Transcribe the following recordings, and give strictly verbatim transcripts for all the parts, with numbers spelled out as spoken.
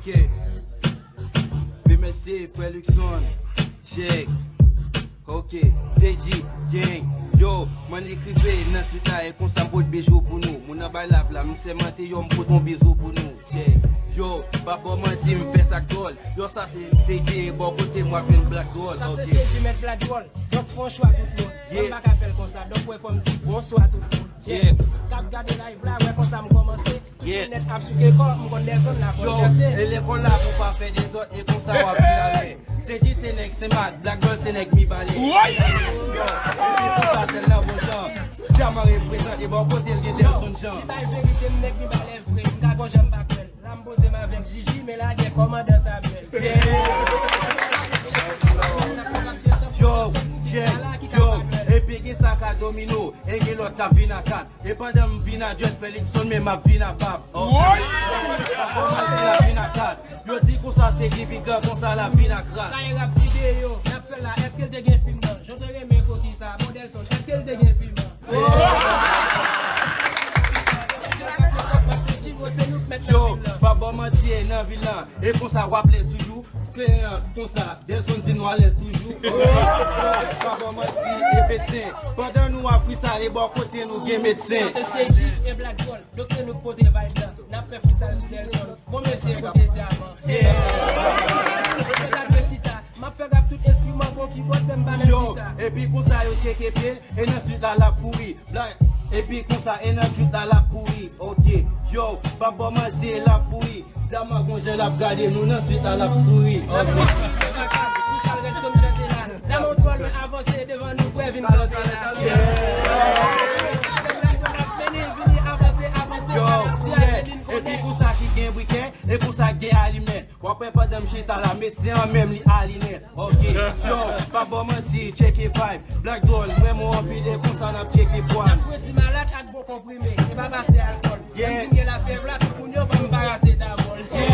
Ok. Remèsye frè Luckson. Check. Ok. Steady. Gang. Yo, man li k rive nan swit la e konsa m pot bijou pou nou. Moun nan bay lap la, m sèmante yo m pot yon bizou pou nou. Check. Yo, pa ba w manti, m fè sa k dwòl. Yo, sa se Steady e bò kote m w ap jwenn Black Dwòl. Sa se Ok. Steady mèt Black Dwòl. Donk fè yon chwa tout moun. Yeah. Mwen m pa ka fè l konsa. Donk wè fò m di bonswa tout moun. Yeah. K ap gade live la, wè konsa m kòmanse. Yeah. Entènèt ap souke kò, m konn Delson la fò Yo, danse. E lekòl la pou pa fè dezòd e konsa w ap vin avè. Steady se nèg Senmak, Black Dwòl se nèg Mibalè. Woy! Yo, epi konsa sèl nan bon jan. Djaman reprezante bò kote l gen Delson Jan. Li bay verite, m nèg Mibalè vre, m ka gon jan m pa kwè l. La m poze m avèk Jiji, men la gen kòmandan Samuel. Yeah. Yo, check, yo, epi gen sa k a domino, e gen lòt k ap vin a kat. E pandan m vin a djwèt Felixson, men m ap vin a pap. Ok. Woy! Yo, pa kòmanse l ap vin a kat. Yo di konsa se ki pi gran, konsa l ap vin a krak. Sa e rap videyo, n ap fè la, èske l te gen fim nan? Jan w te renmen koki sa, bon Delson, èske l te gen fim nan? Yo, pa ba w manti, e nan vil lan. E konsa w ap lèz toujou. Kleren konsa, Delson di nou alèz toujou. Pa ba w manti, e medsen. Pandan nou ap freestyle, e bò kote nou gen medsen. Sa se Steady e Black Dwòl. Donk se nou k pote vibe la. N ap fè freestyle sou Delson. Bon mesye, kote dyaman? Yeah. Mesye, gade chita. M ap fè rap tout enstriman, bon kibòd, menm pa nan Yo, gita. Epi konsa yo tcheke pye, e nan swit la l ap kouri. Blan, epi konsa, e nan swit la l ap kouri. Ok, yo, pa ba w manti, l ap kouri. Dyaman gon jan l ap gade nou, nan swit la l ap souri. Ok. Pou sa l rèd sou m chante la. Dyaman twò lwen avanse, devan nou frè vin kanpe la. Yeah. Vini, vini, avanse, avanse, Yo, sa n ap di a yeah. Selin Epi Konnen. Pou sa ki gen brikè, e pou sa ki gen alimè. W ap wè pandan m chita la, medsen an menm li alimen. Ok, yo, pa ba w manti, tcheke vibe. Black Dwòl, mwen mwen anpil e konsa n ap tcheke pwal. N ap fredi malad ak bon konprime, e pa pase alkòl. Yeah. Lè m fin gen lafyèv la, tout moun yo ban m parasetamòl. Yeah. Lè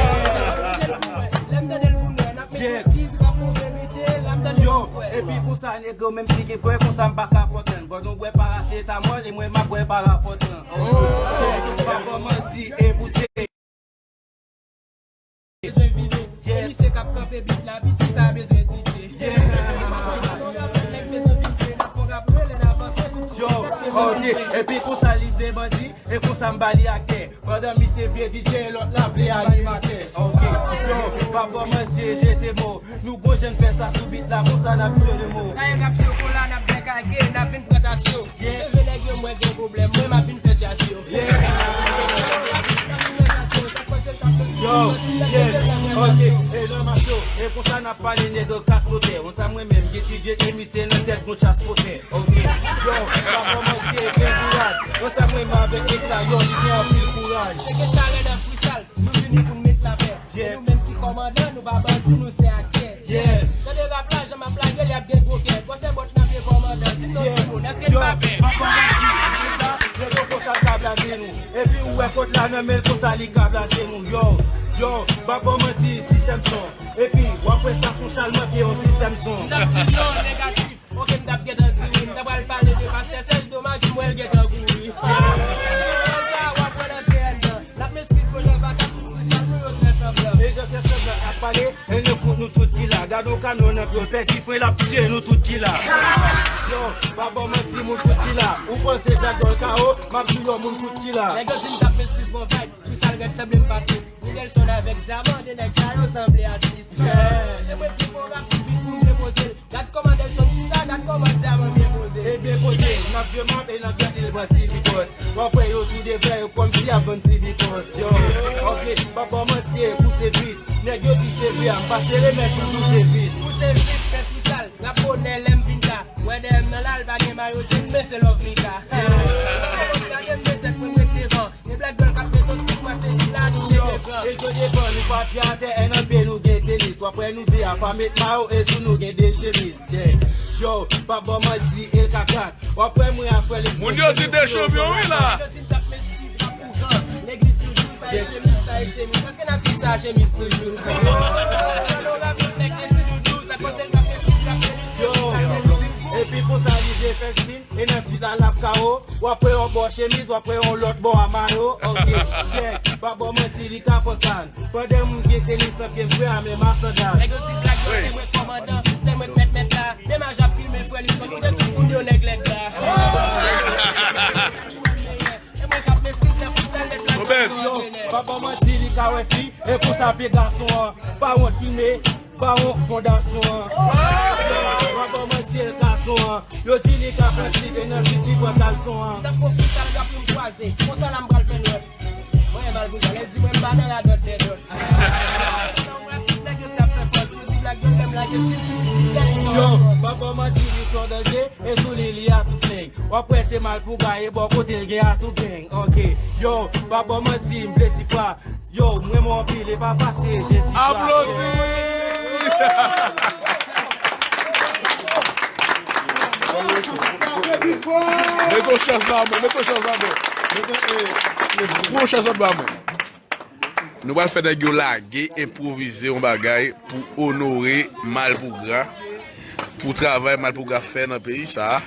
m tande l pou mwen, lè m tande l pou mwen, n ap met Yeah. eskiz, rap pou verite, la m tande Yo, pou mwen. Epi konsa, negro, menm si gen pwen, konsa m pa ka kontan. Gòdon bwè parasetamòl, e mwen m ap bwè parafòtan. Ok, pa ba w manti, e pou se Bezwen vini. Yeah. E misye k ap kanpe bit la, piti sa bezwen DJ. Yeah. Nèg bezwen vin jwe, n ap fè rap mwen lè n avanse sou Yo, ok, epi konsa li vle bandi, e konsa m ba li aktè. Pandan misye vle DJ, lòt la vle animatè. Ok, yo, pa ba w manti, jete mo. Nou gon jan n fè sa sou bit la, konsa n ap jete mo. Sa e rap chokola, n ap dekage, n ap vin pran tasyon. Yeah. Cheve nèg yo, mwen gen pwoblèm, mwen m ap vin fè tchas yo. Yeah. Yo, yeah, ok, e nan macho, e konsa n ap pale nèg kas potè. Konsa mwen menm, gen ti djèt, e misye nan tèt gon chas potè. Ok, yo, pa kòmanse, gen bourad. Konsa mwen menm avèk nèg sa yo, li gen anpil kouraj. Se ke chalè nan freestyle, nou vini pou n met lapè. Yeah. E nou menm ki kòmandan, nou pa bandi, nou se aktè. Yeah. Tande rap la, jan m ap lage l, y ap gen gwo kè. Gwosè bòt nan pye kòmandan, di m non Yeah. timoun, èske n Yo, pa pè? pa kòmanse, se sa, se yo konsa ka blaze nou. Epi ou wè kòd la nan men l konsa li ka blaze nou. Yo, yo, pa kòmanse, sistèm son. Epi, w ap wè sa son chalman ke yon sistèm son. N ap di non negatif. Ok, m t ap gentan di wi. M ta pral pale de pastè Sèj, domaj, m wè l gentan kouri. Sa, w ap wè l antre anndan. N ap meskiz pou jan vaka tout freestyle nou yo fè sanblan. E yo fè sanblan ap pale, e nou kont nou tout ki la. Gade yon kamyon nan pye w pèdi fren, l ap tiye nou tout ki la. Yo, pa ba w manti, moun tout ki la. Ou panse Black Dòl K O, m ap di yo moun tout ki la. Nèg yo di m t ap meskiz bon vibe. Freestyle rèd sanble m pa tris. Ni Delson avèk Dyaman, de nèg sa yo sanble atris. Yeah. E mwen ki bon rap sou beat pou m depoze l. Gad kòman Delson chita, gad kòman Dyaman byen poze. E byen poze, n ap jwe map e n ap gade l pran Civic Boss. W ap wè yo tou de vè, yo kòmsi y ap vann Civic Boss. Yo, ok, pa ba w manti, e pouse vit. Nèg yo di cheve a, m pase remèd pou pouse vit. Pouse vit, fè freestyle, rap bonè lè m vin ta. Wè dèyè m nan la, l pa gen mayo jòn, men se love li ka. Pa gen m de tèt, mwen m ret devan. Gen Black Dòl k ap met on stik, mwen se di la, nou se Yo, devan. E yo devan, nou pa pye atè, e nan pye nou gen tenis. W ap wè nou de a pa met mayo, e sou nou gen de chemiz. Yeah. Yo, pa ba w manti, e kakak. W ap wè mwen a frè Lexus, Moun yo di de chanpyon wi la. Yo di m t ap meskiz, rap pou van. Legliz toujou, sa e chemiz, sa e chemiz. Èske n ap di sa chemiz toujou? Yo, epi konsa li vle fè stil, e nan swit la l ap K O. W ap wè yon bò chemiz, w ap wè yon lòt bò a mayo. Ok, check, pa ba w manti, li ka pran kann. Pandan moun gen tenis nan pye m, frè a menm a sandal. Nèg yo di Black Dog se mwen kòmandan, se mwen k mèt mèt la. Menm jan ap filme frè Luckson, ou de tout moun yo nèg lèd la. E mwen k ap meskil, se pou sèl mèt la. Yo, pa ban manti, li ka wè fi, e konsa pye gason an. Pa wont filme, pa wont fondasyon an. Pa ban manti, e gason an. Yo di li ka fè slip, e nan slip li pran kalson an. Tankou frisal, gap nou kwaze, konsa la m pral fè nwèt. Mwen mal pou sa, lè di mwen m pa nan ladòt dèdòt. Nèg yo t ap fè fòs, yo di Black Dog lè m lage sou li. Yo, pa ban manti, li son danje, e sou li, li a tout nèg. W ap wè se Malpougra, e bò kote l gen a tou beng. Ok, yo, pa ban manti, m vle sifra. Yo, mwen mwen anpil, e pa pase, je sifra. Aplodi! Mete yon chèz la, mwen, mete yon chèz la, mwen. Mete, eh, pran yon chèz anba mwen. Nou pral fè nèg yo lage, enpwovize yon bagay pou onore Malpougra, pou travay Malpougra fè nan peyi sa a.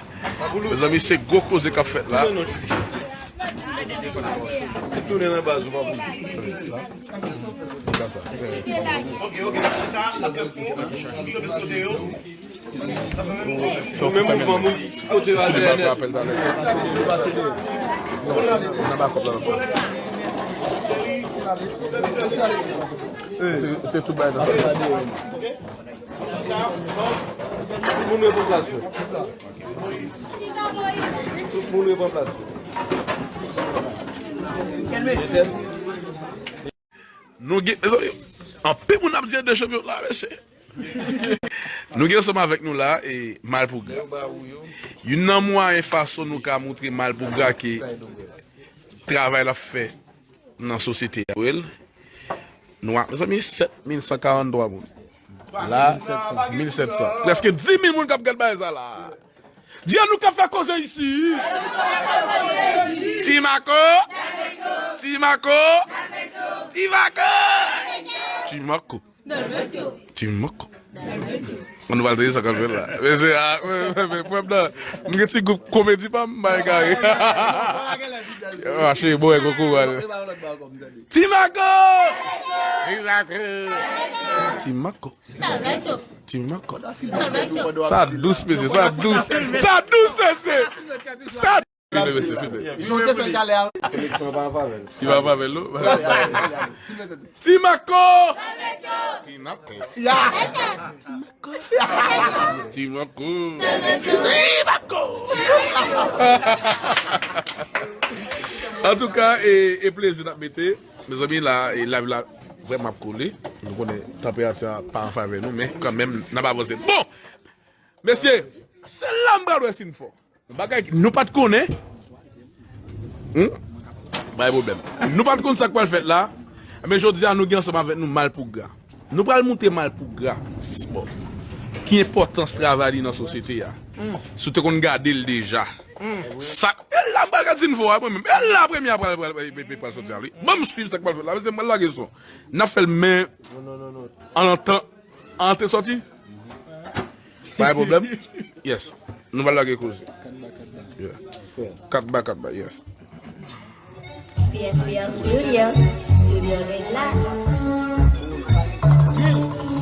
Mezanmi, se gwo koze k ap fèt la. Tounen nan baz ou pa pou. Ok, ok. Ou menm ou pran moun kote la dèyè nèt. Se, se tout bagay nan. Tout moun repran plas yo. Tout moun repran plas yo. Nou gen, mezanmi, anpil moun ap di de chanpyon la, mesye. Nou gen ansanm avèk nou la, e Malpougra. Youn nan mwayen fason nou ka montre Malpougra ke travay l ap fè nan sosyete a, nou a, mezanmi, sèt mil san karanntwa moun. La, mil sèt san. Prèske dis mil moun k ap gad bagay sa la. Di a nou k ap fè koze isi. Ti Mako. Ti Mako. Ti Mako. Ti Mako. Ti Mako. An nou pral tande sa k ap fèt la. Men se a, men, men, men, frè m nan, m gen ti gwoup komedi pa m, m pa egare. Mache, bon, e gon kouwal. Ti Mako. Ti Mako. Ti Mako. Sa dous, mesye, sa dous. Sa dous, mesye. Sa dous. Filme, mesye, filme. Jan w te fè l talè a. Eleksyon pa anfavè l. Li pa anfavè l, non? Ti Mako! Ti Mako! Ti Mako! Ti Mako! Antouka, e, e plezi n ap mete. Mezanmi, la, e live la vrèman ap kole. Nou konnen tanperati a pa an favè nou, men kanmenm, n ap avanse. Bon! Mesye, se la m pral wè si n fò. Yon bagay nou pa t konnen. Hmm? Pa gen pwoblèm. Nou pa t konn sa k pral fèt la. Men jodi a, nou gen ansanm avèk nou Malpougra. Nou pral montre Malpougra, bon, ki enpòtans travay li nan sosyete a. Si w te konn gade l deja. Sa, e la m pral gade si n fò a, mwen menm. E la premye a pral, pral, pral, pral soti a, wi. Ban m swiv sa k pral fèt la. Mesye, m pral lage son. N ap fè l, men an antan, antre soti. Pa gen pwoblèm. Yes. Nou pral lage koze. Yeah. Kat ba kat ba, yes. P F P Junior, Junior Red la.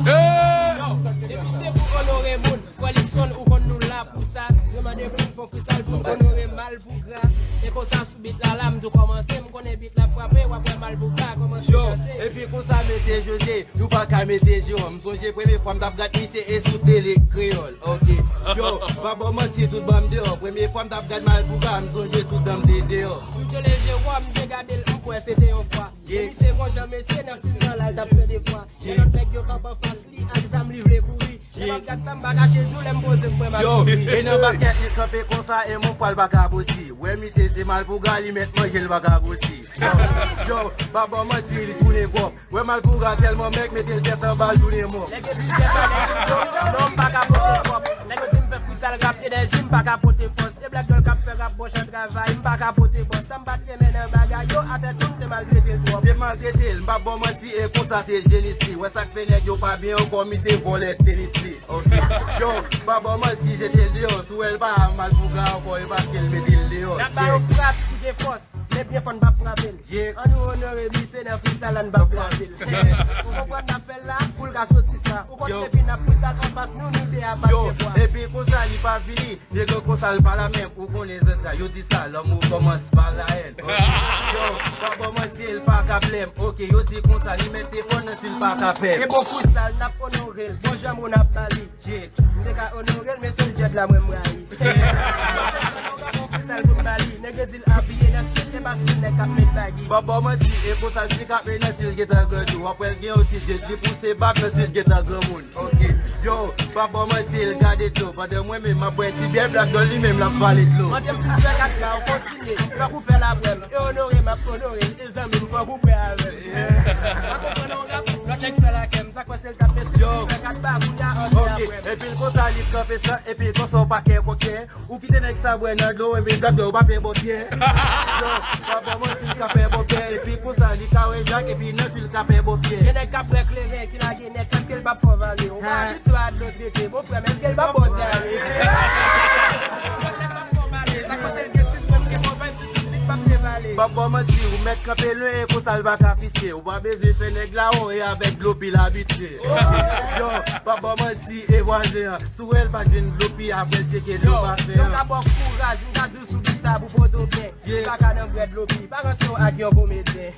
Hey! Yo, depi se pou onore moun, frè Luckson, ou konn nou la pou sa. Yo mande pou n fè frisal pou n onore Malpougra. E konsa sou bit la, la m tou kòmanse, m konnen bit la frape, w ap wè Malpougra kòmanse danse. Epi konsa, mesye Jose, nou pa ka mesye Jerome. M sonje premye fwa m t ap gad misye e sou tele kreyòl. Ok. Yo, pa ba w manti, tout ban m deyò. Premye fwa m t ap gad Malpougra, m sonje tout dan m te deyò. M tole Jerome, m te gade l, m kwè se te yon fwa. Misye gon jan mesye nan fim nan la, l t ap fè de fwa. Gen lòt nèg yo kanpe anfas li, ak zam li vle kouri. Lè m ap gad sa, m pa kache di w, lè m poze m kwè m ap souri. Yo, e nan baskèt li kanpe konsa, e mon fwa l pa ka bosi. Wè misye se Malpougra, li mèt manje l pa ka bosi. Yo, yo, pa ba w manti, li tounen gwòp. Wè Malpougra tèlman mèg, mete l tèt anba l tounen mò. Nèg yo di se chalè sou yo, non m pa ka pote kòb. Nèg yo di m fè frisal rap, enèji m pa ka pote fòs. E Black Dog k ap fè rap, bon jan travay, m pa ka pote bòs. Sa m pa t renmen nan bagay yo, atè tou m te maltrete l twòp. Te maltrete l, m pa ba w manti, e konsa se jenis li. Wè sa k fè nèg yo pa byen ankò, misye vòlè tenis li. Ok. Yo, pa ba w manti, jete l deyò. Si w wè l pa Malpougra ankò, e paske l mete l deyò. N ap ba yo frap ki gen fòs. Men byen fò n p ap frape l. An nou onore misye nan freestyle la, n p ap frape l. Ou konprann n ap fè l la, pou l ka soti sa. Ou konn depi n ap freestyle anfas nou, nou de a bat de bwa. Epi konsa li pa fini, nèg yo konsa l pa la menm. Ou konnen zantray, yo di sa, lanmou kòmanse pa Rayèl. Yo, pa ban manti, l pa ka blèm. Ok, yo di konsa, li mete fò nan si l pa ka pèm. E bon freestyle, n ap onore l. Bon jan moun ap ba li. M te ka onore l, men se l jèd la mwen m rayi. Yon gade yon freestyle pou m ba li. Nèg yo di l abiye nan street, e pa si nèg k ap met bagy. Pa ban manti, e konsa si l k ap met nan street, l gentan grandi. W ap wè l gen yon ti jèd, li pouse bab nan street, gentan granmoun. Ok, yo, pa ban manti, l gade dlo. Pandan mwen menm, m ap bwè ti byè, Black Don li menm, l ap vale dlo. Mande m pou fè kat la, ou kontinye. Fòk ou fè l apre m. E onore m, ap onore l. E zanmi m, fòk ou prè avè m. Pa konprann yon rap, lòt nèg fè lakè m. Sa k fè se l t ap meskil, li fè kat ba, kounye a antre apre m. Epi l konsa, li kanpe sa, epi konsa w pa kè kokenn. Ou kite nèg sa bwè nan dlo, epi Black Don, ou pa pè bò pyè. Yo, pa ban manti, l ka pè bò pyè, epi konsa, li ka wè jak, epi nan swi, l ka pè bò pyè. Gen nèg k ap bwè kleren, ki lage nèt, èske l p ap fè w vale? Ou pa abitye a dlo trete, bon frè m, èske l p ap ba w dyare? Sa k fè se l gen eskiz, mwen m gen bon vibe, sou tout beat, m ap devale. Pa ban manti, ou mèt kanpe lwen, e konsa l pa ka fiske. Ou pa bezwen fè nèg la, on, e avèk dlo pil abitye. Yo, pa ban manti, e vwazen an. Si w wè l pa jwenn dlo pi, apre l tcheke dlo basen an. Yo, m ka ba w kouraj, m ka di w sou beat sa pou pote w byen. Ou pa ka nan bwè dlo pi, pa ranse w ak yon komedyen.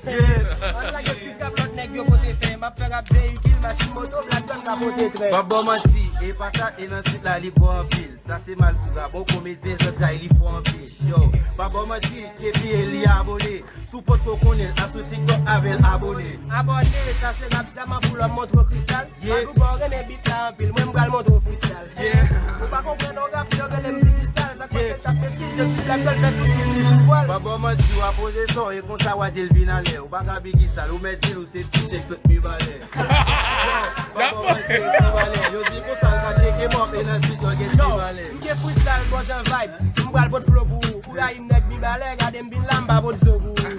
Ann lage eskiz k ap lòt nèg yo pote fè. M ap fè rap veyikil, machin, moto, Black Don ka pote tren. Pa ban manti, e patat, e nan sit la, li gwo anpil. Sa se Malpougra, bon komedyen, zantray, li fò anpil. Yo, pa ban manti, kepi e li abone. Si w potko konnen l, al sou TikTok avè l abone. Abone, sa se rap dyaman pou lòm montre w kristal. Malpougra, ou renmen beat la anpil, mwen m pral montre w freestyle. Ou pa konprann yon rap, yo rele m Biggie Sal, sa k fè se t ap eskize, ti Black Don fè tout beat li sou vwal. Pa ban manti, w ap poze son, e konsa w a di l vin anlè. Ou pa ka Biggie Sal, ou mèt di l ou se ti chèk sot Mibalè. Yo, pa ban manti, ti valè. Yo di konsa l ka tcheke mò, e nan sit yo gen ti valè. M gen freestyle, bon jan vibe, m pral pot flow pou ou. Ou rayi m nèg Mibalè, gade m vin la, m pa pot zo pou ou. Ou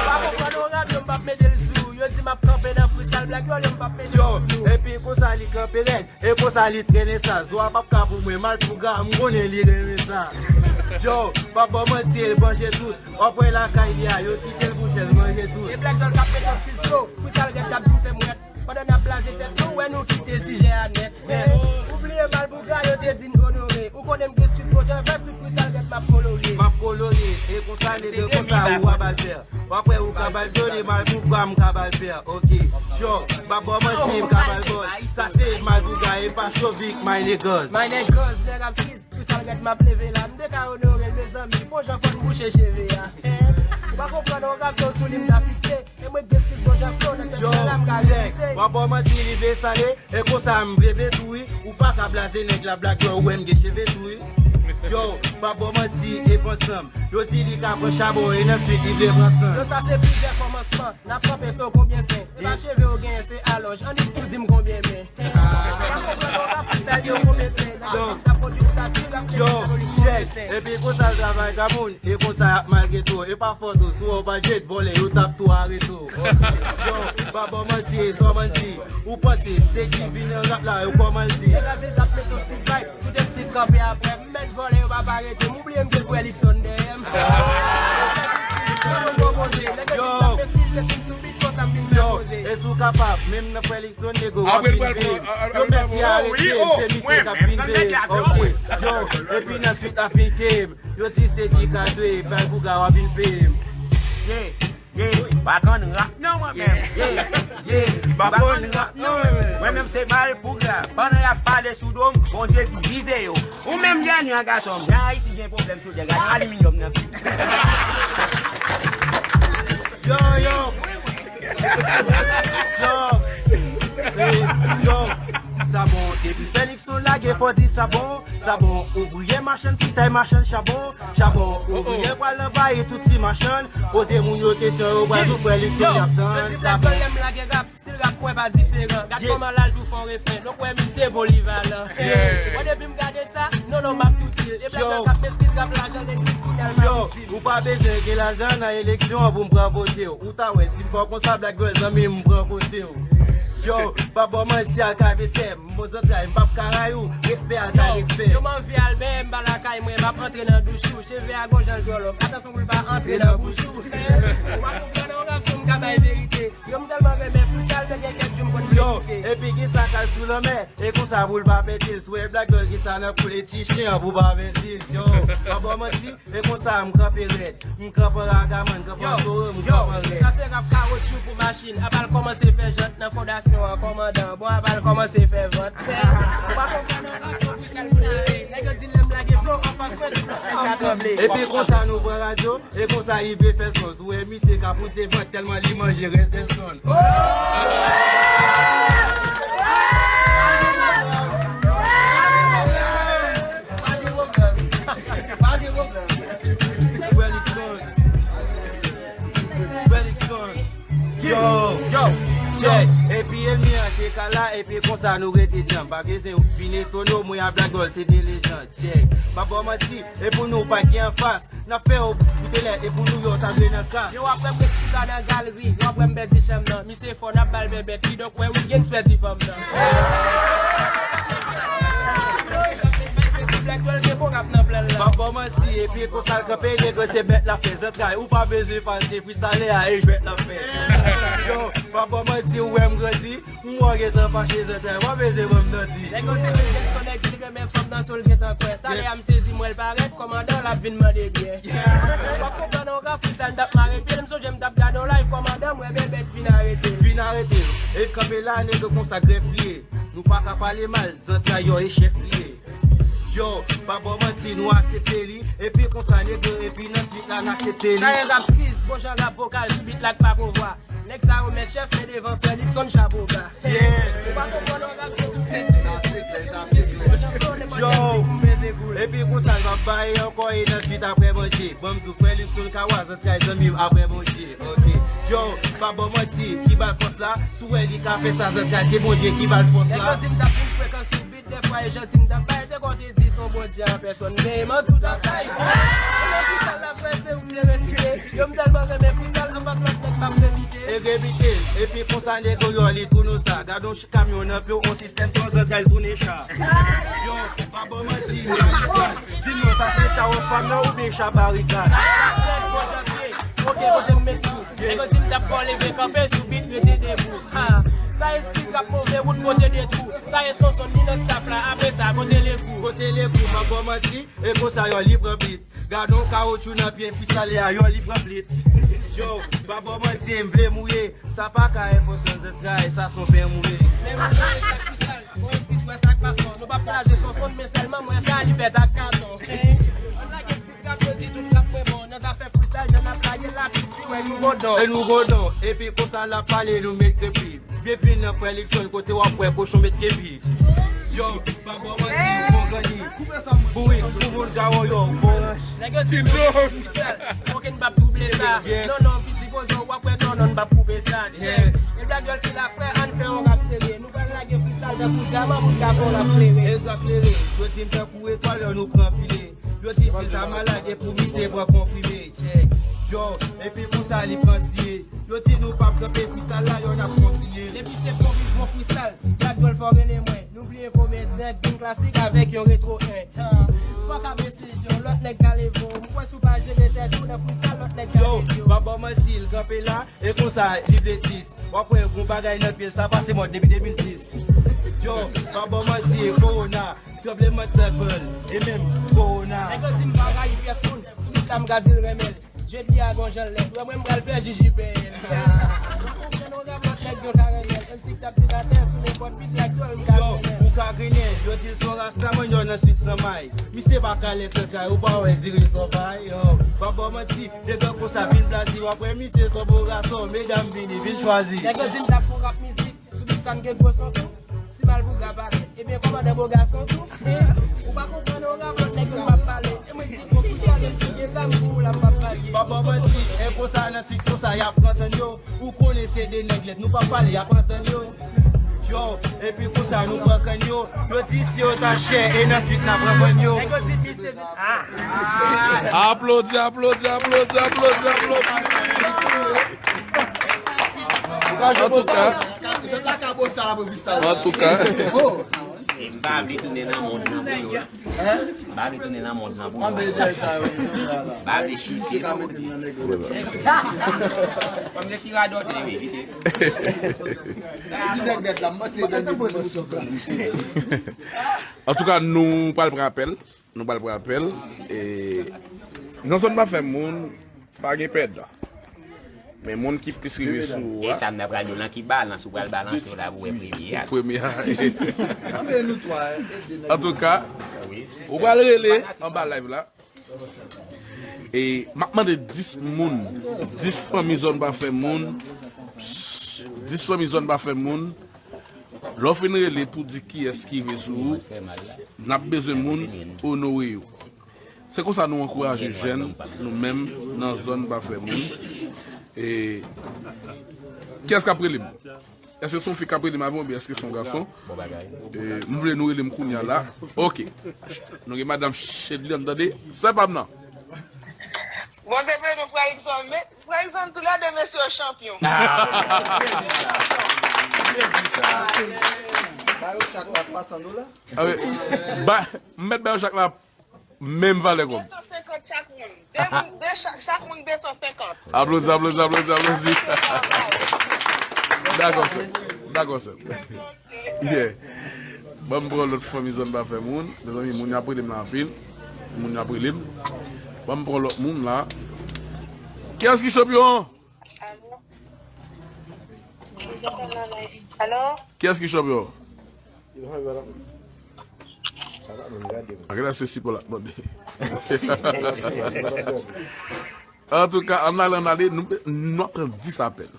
pa konprann yon rap, yo m p ap mete l sou ou. Yo di m ap kanpe nan freestyle, Black Don, yo m p ap mete l sou ou. Yo, epi konsa li kanpe rèd, e konsa li trennen sa. Zo a p ap ka pou mwen, Malpougra, m konnen li renmen sa. Yo, pa ban manti, e l manje tout. W ap wè lakay li a, yo kite l pou chèz manje tout. E Black Don k ap mete eskiz dlo, freestyle rèd k ap di w se mwèt. Pandan n ap blaze tèt nou, wè nou kite sijè a nèt. Ou bliye Malpougra, yo te di n onore. Ou konnen m gen eskiz, bon jan vibe, tout freestyle rèd m ap kolore. M ap kolore, e konsa nèg yo konsa ou a ba l pè. W ap wè ou ka ba l joli, Malpougra m ka ba l pè. Ok, yo, pa ban manti, m ka ba l bòz. Sa se Malpougra, e pa Chovik, my niggas. My niggas, nèg ap skiz. Freestyle rèd m ap leve la, m te ka onore l, mezanmi, fò jan fò n bouche cheve a. Ou pa konprann yon rap se w sou li m ta fikse. E mwen k gen eskiz bon jan flow, nan tèt mwen la m ka remise. W ap ban manti, li vle sale, e konsa m vle vle tou wi. Ou pa ka blaze nèg la Black Don, ou wè m gen cheve tou wi. Yo, pa ban manti, e pran san m. Yo di li ka pran chabon, e nan swit li vle pran san. Yo, sa se plizyè kòmansman. N ap kanpe sou konbyen fen. E pa cheve w genyen, se alonj. Annik tou di m konbyen men. Yo, check. Epi konsa l travay granmoun, e konsa y ap maltreto. E pa fòt ou, si w pa jwenn vòlè, yo t ap tou arete w. Yo, pa ban manti, e sa w manti. Ou panse Steady vin nan rap la, yo kòman l di? Nèg la se t ap met yon six vibe, tout M C kanpe apre m, mèt vòlè yo p ap arete m, ou bliye m gen frè Luckson dèyè m. Yo, e si w kapab, menm nan frè Luckson, nego, w ap vin veye m. Yo mèt te arete m, se misye k ap vin veye m. Ok, yo, epi nan swit la fin ke m. Yo di Steady ka dwe, Malpougra w ap vin peye m. Yeah. Yeah, pa konn rap non mwen menm. Yeah, yeah, pa konn rap non mwen menm. Mwen menm se Malpougra. Pandan y ap pale sou do m, Bondye di vize yo. Ou menm dènye an gason m. Jan Ayiti gen pwoblèm sou dènye, gade aliminyòm nan. Yo, yo. Yo. Se, yo. Sa bon, depi Felix ou lage, fò di sa bon. Sa bon, ouvriyè machann fritay, machann chabon. Chabon, ouvriyè pral anvayi tout ti machann. Poze moun yo kesyon, yo pral tou frè Luckson y ap tann. Yo di Black Don lè m lage rap, stil rap mwen pa diferan. Gad kòman l al tou fè yon refren. Donk, wè, misye polivalan. Mwen, depi m gade sa, non, non, m ap tou di l. E Black Don k ap eskiz rap lajan legliz, kounye a l pa itil. Ou pa bezwen gen lajan nan eleksyon an pou m pran vote w. Ou ta wè, si m fè w konsa, Black Don, zanmi m, m pran kote w. Yo, pa ba w manti, al kay mesye, m bon zantray, m p ap ka rayi w, respè al kay respè. Yo, m anvi al benyen, m pa lakay mwen, m ap antre nan douch ou, cheve a gon jan l dwòlòp, atansyon pou l pa antre nan bouch ou. Ou pa konprann, yon rap sou m ka bay verite. Yo, m tèlman renmen freestyle, men gen kèk jou m konn medite. Yo, epi gen sa k al sou lanmè, e konsa pou l pa pete l, sou e Black Girl gen sa nan kou l, e ti chen an pou pa pete l. Yo, pa ba w manti, e konsa m kanpe rèd. M kanpe ragaman, m kanpe toro, m kanpe rèd. Sa se rap kawotchou pou machin. Apa l kòmanse fè jant nan fondasyon an, kòmandan. Bon, apa l kòmanse fè vant. Ou pa konprann, non, rap sou freestyle pou n ale. Nèg yo di lè m lage flow anfas mwen, tout fè sa tranble. Epi konsa nou pran radyo, e konsa li vle fè son. Sou e misye ka pouse vant tèlman li manje rès Delson. Pa gen pwoblèm. Pa gen pwoblèm. Felixson. Felixson. Yo, yo, check. Epi ènmi an te ka la, epi konsa nou rete djanm. Pa bezwen vin etone w, mwen a Black Girl se de lejann. Check. Pa ba w manti, e pou nou pa gen anfas. N ap fè yo koute lè, e pou nou yo ta dwe nan kas. Yo, w ap wè m ret chita nan galri, w ap wè m pèdi chanm nan. Misye fò, n ap ba l bèbèt. Kidonk, wè Wiggins pèdi fanm nan. Black Girl gen bon rap nan plan l la. Pa ba w manti, epi konsa l kanpe, nèg se bèt l ap fè zantray. Ou pa bezwen fache, freestyle a, e jwèt l ap fè. Yo, pa ba w manti, ou wè m grandi, m wè w gentan fache zantray, w ap bezwen ban m nan di. Nèg yo se bèl son, nèg ki renmen fanm nan sou l gentan kwè. Talè a m sezi, m wè l parèt, kòmandan l ap vin mande byen. W ap konprann, yon rap freestyle, m t ap mare pye l, m sonje m t ap gade yon live, kòmandan, m wè bèbèt vin arete l. Vin arete l. E kanpe la, nèg yo konsa grèf li ye. Nou pa ka pale mal, zantray yo e chèf li ye. Yo, pa ba w manti, nou aksepte li. Epi konsa, nèg yo, epi nan beat la, n aksepte li. Sa e rap skiz, bon jan rap vokal, sou beat la k pa gon vwa. Nèg sa yo mèt chèf, men devan Felixson chapo ba. Yeah. Ou pa konprann, yon rap se tout se tout. Sa se klè, sa se klè. Yo, epi konsa, l ap bay ankò, e nan suit apre manje. Ban m di w, Felixson ka wa zantray zanmi m apre manje. Ok. Yo, pa ba w manti, ki ba l fòs la? Si w wè li ka fè sa, zantray, se Bondye ki ba l fòs la. Nèg yo di m t ap vin frekan sou beat, dèfwa e janti m t ap bay, te konte di s on Bondye an pèsòn, men manti w t ap bay. Mwen freestyle la frè, se ou m te resite. Yo, m tèlman renmen freestyle, anfas lòt nèg m ap revite. E revite l, epi konsa nèg yo, yo, li tounen sa. Gade yon kamyon nan pye w, on sistèm san zantray tounen cha. Yo, pa ba w manti, m ka di non, sa se cha wòf fanm nan oubyen cha barikad. Ok, kote m met tou. Nèg yo di m t ap fò leve kanpe sou beat rete debou. Ha, sa eskiz rap move wout kote de twou. Sa e Sonson ni nan staff la, apre sa kote lekou. Kote lekou, pa ba w manti, e konsa yo li pran beat. Gade yon kawotchou nan pye freestyle a, yo li pran beat. Yo, pa ba w manti, m vle mouye. Sa pa ka enpòtan zantray, sa son pen mouye. Men mwen sa freestyle, bon eskiz mwen sa k pa son. Nou p ap plaze Sonson, men sèlman mwen sa li fèt ak katon. Ann lage Rap yo di tout rap mwen bon, nan zafè freestyle, jan n ap lage l la, piti, wè nou gon don. E nou gon don, epi konsa l ap pale, nou met krepi. Byenvini nan Felixson, kote w ap wè kochon met kepi. Yo, pa ba w manti, bon granni. Bourik, pou moun Gawo yo, bon. Nèg yo di freestyle, okenn p ap twouble sa. Non, non, piti poze w, w ap wè, non, non, n p ap koupe sa. E Black Girl ki la, frè, ann fè yon rap serye. Nou pral lage freestyle tankou dyaman, moun ka fè yon rap klere. Egzak klere, yo di m tankou etwal, lè nou pran file. Yo di si l ta malad, e pou misye pran konprime, check. Yo, epi konsa li pran siye. Yo di nou p ap kanpe freestyle la, yo n ap kontinye. Depi se bon beat, bon freestyle, Black Girl fò rele mwen. Nou bliye komedyen, gen klasik avèk yon retwo en. Ha, fòk ap esije, yon lòt nèg ka leve w. M kwè si w pa jere tèt ou nan freestyle, lòt nèg ka leve w. Yo, pa ba w manti, l kanpe la, e konsa li vle dis. W ap wè yon bagay nan pye l, sa pase mòd depi de mil dis. Yo, pa ba w manti, e kowona. Tranblemanntè pran l, e menm kowona. Nèg yo di m pa rayi pyès moun, sou beat la m ka di l renmen l. Jedi a gon jan l lèd, wè mwen m pral fè jiji penyen l. Ou konprann, on rap lòt nèg yo ka renmen l. M C k t ap vin atè sou nenpòt beat Black Girl m ka mennen l. Yo, ou ka grinnen, yo di l se yon rastaman, yo nan swit san may. Misye pa ka lè kantay, ou pa wè diri l son pay. Yo, pa ba w manti, nèg yo konsa vin blaze, w ap wè misye son bon gason, medam vini, vin chwazi. Nèg yo di m t ap fè yon rap mizik. Sou beat sa m gen gwo son tou. Si Malpougra parèt, ebyen kòmandan bo gason tou. Ou pa konprann, on rap lòt nèg yo m p ap pale. E mwen ki gen gwo freestyle, menm si gen zam, si ou la m p ap pale. Pa ba w manti, e konsa nan swit konsa y ap pran tann yo. Ou konnen se de nèg lèd, nou p ap pale, y ap pran tann yo. Yo, epi konsa nou pran kann yo. Yo di si yo ta chè, e nan swit n ap pran vann yo. Nèg yo di di se Ah. Aplodi, aplodi, aplodi, aplodi, aplodi. Antouka, Antouka. E m pa vle tounen nan mond nan pou yo. M pa vle tounen nan mond nan pou yo. M pa vle chite. Kòm se ti radòt li, wi, kite. Antouka, nou pral pran apèl. Nou pral pran apèl. E, nan zòn pa fè moun, pa gen pèdan. Men moun ki plis rive sou ou a. E sa m nan pral di w lan ki balans, ou pral balanse w la pou wè premye a. Premye a. Antouka, ou pral rele anba live la. E m ap mande dis moun, dis fanmi zòn pa fè moun, dis fanmi zòn pa fè moun, lè w fin rele pou di kiyès ki rive sou ou, n ap bezwen moun onore yo. Se konsa nou ankouraje jèn, nou menm, nan zòn pa fè moun. E, kiyès k ap rele m? Èske se yon fi k ap rele m avè m oubyen èske se yon gason? E, m vle nou rele m kounye a la. Ok. Nou gen madanm Chedly, n tande. Sè pa m nan. Bon, se vre, nou frè Rickson, men, frè Rickson, toulède mesye yo chanpyon. Ba yo chak la twa san dola. Ah, wi. Ba, m mèt ba yo chak la menm valè kòb. De san senkant chak moun. De moun, de chak, chak moun de san senkant. Aplodi, aplodi, aplodi, aplodi. Dakò, sè. Dakò, sè. Yeah. Ban m pran lòt fanmi zòn pa fè moun. Mezanmi, moun yo ap rele m la anpil. Moun yo ap rele m. Ban m pran lòt moun la. Kiyès ki chanpyon? Alo? Kiyès ki chanpyon? Ak la se sipò la mande. Antouka, ann ale, ann ale, nou, nou ap pran dis apèl.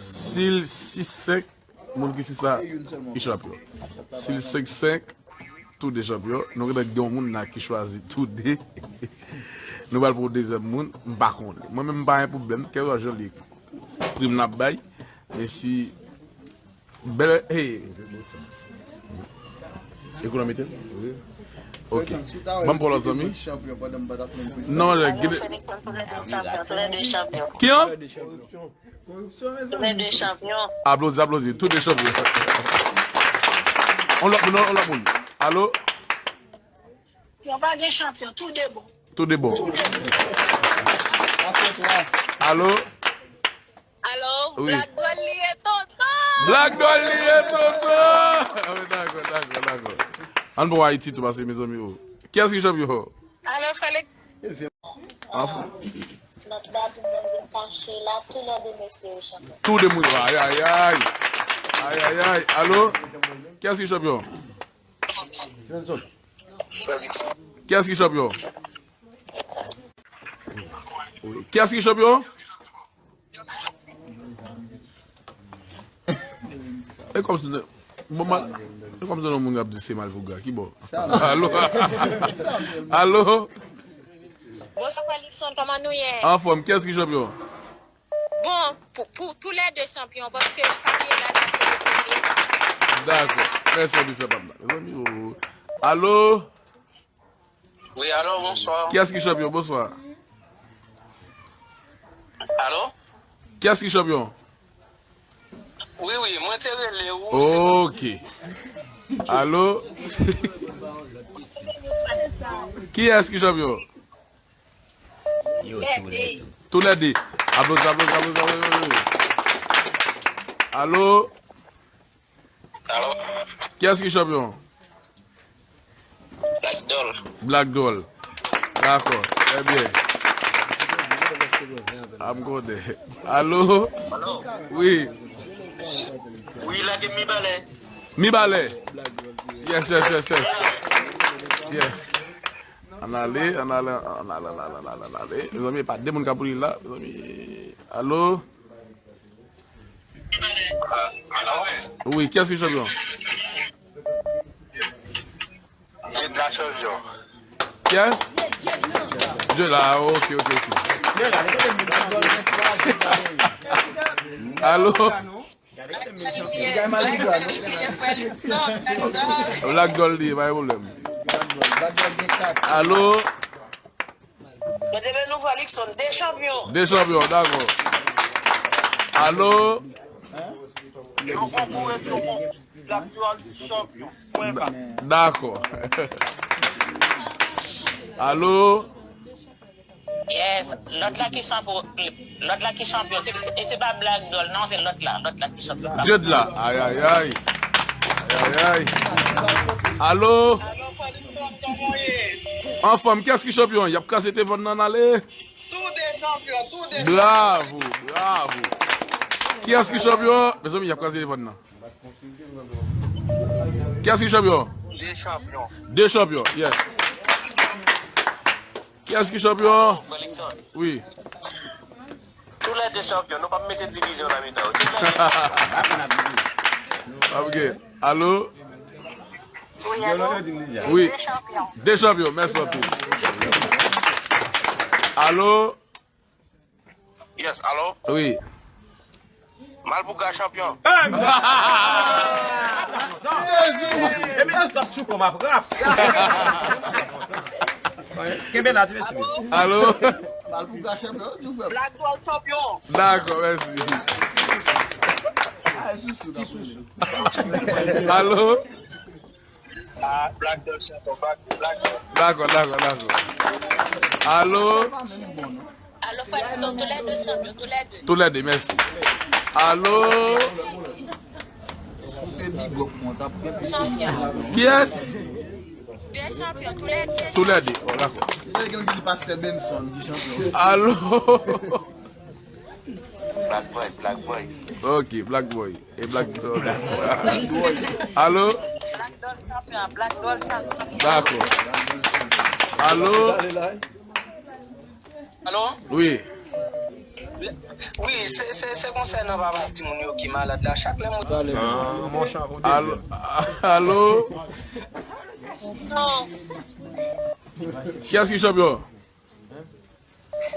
Si, si senk moun ki si sa, ki chanpyon. Si l senk senk, tou de chanpyon. Nou gentan gen yon moun la ki chwazi tou de. Nou pral pran yon dezyèm moun, m pa konnen. Mwen menm m pa gen pwoblèm, kèlkeswa jan li ye. Prim n ap bay. Men si bèl, hey. Ekonomi tel? Wi. Ok. Ban m pran lòt zanmi. Non, lè, gide. Ki an? Koripsyon, mezanmi. Tou lè de chanpyon. Aplodi, aplodi. Tou de chanpyon. On lòt moun, on lòt moun. Alo? Yo pa gen chanpyon. Tou de bon. Tou de bon. Alo? Alo? Wi. Black Doll li ye, tonton! Black Doll li ye, tonton! Ah, wi, dakò, dakò, dakò. Ann bon Ayiti tou pase, mezanmi, o. Kiyès ki chanpyon? Alo, Felix. Anfòm. Nòt la tou moun vin kache la, tou lè de mesye yo chanpyon. Tou de moun, ay, ay, ay. Ay, ay, ay. Alo? Kiyès ki chanpyon? Kiyès ki chanpyon? Wi. Kiyès ki chanpyon? E kòmsi, bon, mal, e kòmsi nan moun k ap di se mal pou gra. Ki bò? Alo? Alo? Bonswa, Frè Luckson, kòman nou ye? Anfòm, kiyès ki chanpyon? Bon, pou, pou tou lè de chanpyon, paske m pa gen la nan se le premye. Dakò. Mèsi anpil, sè pa m la. Mezanmi, o. Alo? Wi, alo, bonswa. Kiyès ki chanpyon? Bonswa. Alo? Kiyès ki chanpyon? Wi, wi, mwen te rele ou, se... Ok. Alo? Kiyès ki chanpyon? Yo, tou lè de. Tou lè de. Aplodi, aplodi, aplodi, aplodi. Alo? Alo? Kiyès ki chanpyon? Black Doll. Black Doll. Dakò. Trè byen. I'm good. Alo? Alo? Wi. Wi, lage Mibalè. Mibalè. Yes, yes, yes, yes. Yes. Ann ale, ann ale, ann ale, ann ale, ann ale, ann ale. Mezanmi, e pa de moun k ap rele la. Mezanmi. Alo? Wi, kiyès ki chanpyon? Jed la chanpyon. Kiyès? Jed la, ok, ok, ok. Alo? Black Doll li, pa gen pwoblèm. Alo? Mwen te vle nou pran Luckson, de chanpyon. De chanpyon, dakò. Alo? Yon konkou ret yon konkou. Black Doll chanpyon. Pwen ba. Dakò. Alo? Yes, lòt la ki chanpyon, lòt la ki chanpyon, se, se, e se pa Black Doll, non, se lòt la, lòt la ki chanpyon. Jed la, ay, ay, ay. Ay, ay, ay. Alo? Anfòm, kiyès ki chanpyon? Y ap kraze T V nan ale? Tou de chanpyon, tou de chanpyon. Bravo, bravo. Kiyès ki chanpyon? Mezanmi, y ap kraze T V nan. Kiyès ki chanpyon? De chanpyon. De chanpyon, yes. Kiyès ki chanpyon? Felixson. Wi. Tou lè de chanpyon, nou p ap mete divizyon nan mitan yo. Tou lè de chanpyon. Ok. Alo? Wi, alo? Wi. De chanpyon. De chanpyon, mèsi anpil. Alo? Yes, alo? Wi. Malpougra chanpyon. Epi, lòt chou kòm ap rap. Kenbe la, ti mesye. Alo? Malpougra chanpyon, tou frè. Black Doll chanpyon. Dakò, mèsi. Ti sousou. Alo? Ah, Black Doll chanpyon, Black, Black Doll. Dakò, dakò, dakò. Alo? Alo, frè Nixon, tou lè de chanpyon, tou lè de. Tou lè de, mèsi. Alo? Si w te big up mwen, w t ap gen plis moun ki chanpyon. Kiyès? De chanpyon, tou lè de. Tou lè de, oh, dakò. Lè gen yon ki di Pastè Benson ki chanpyon. Alo? Black Boy, Black Boy. Ok, Black Boy. E Black Doll. Alo? Black Doll chanpyon, Black Doll chanpyon. Dakò. Alo? Alo? Wi. Wi, se, se, se konsènan papa timoun yo ki malad la. Chak lè mwen... Alo? Alo? Non. Kiyès ki chanpyon?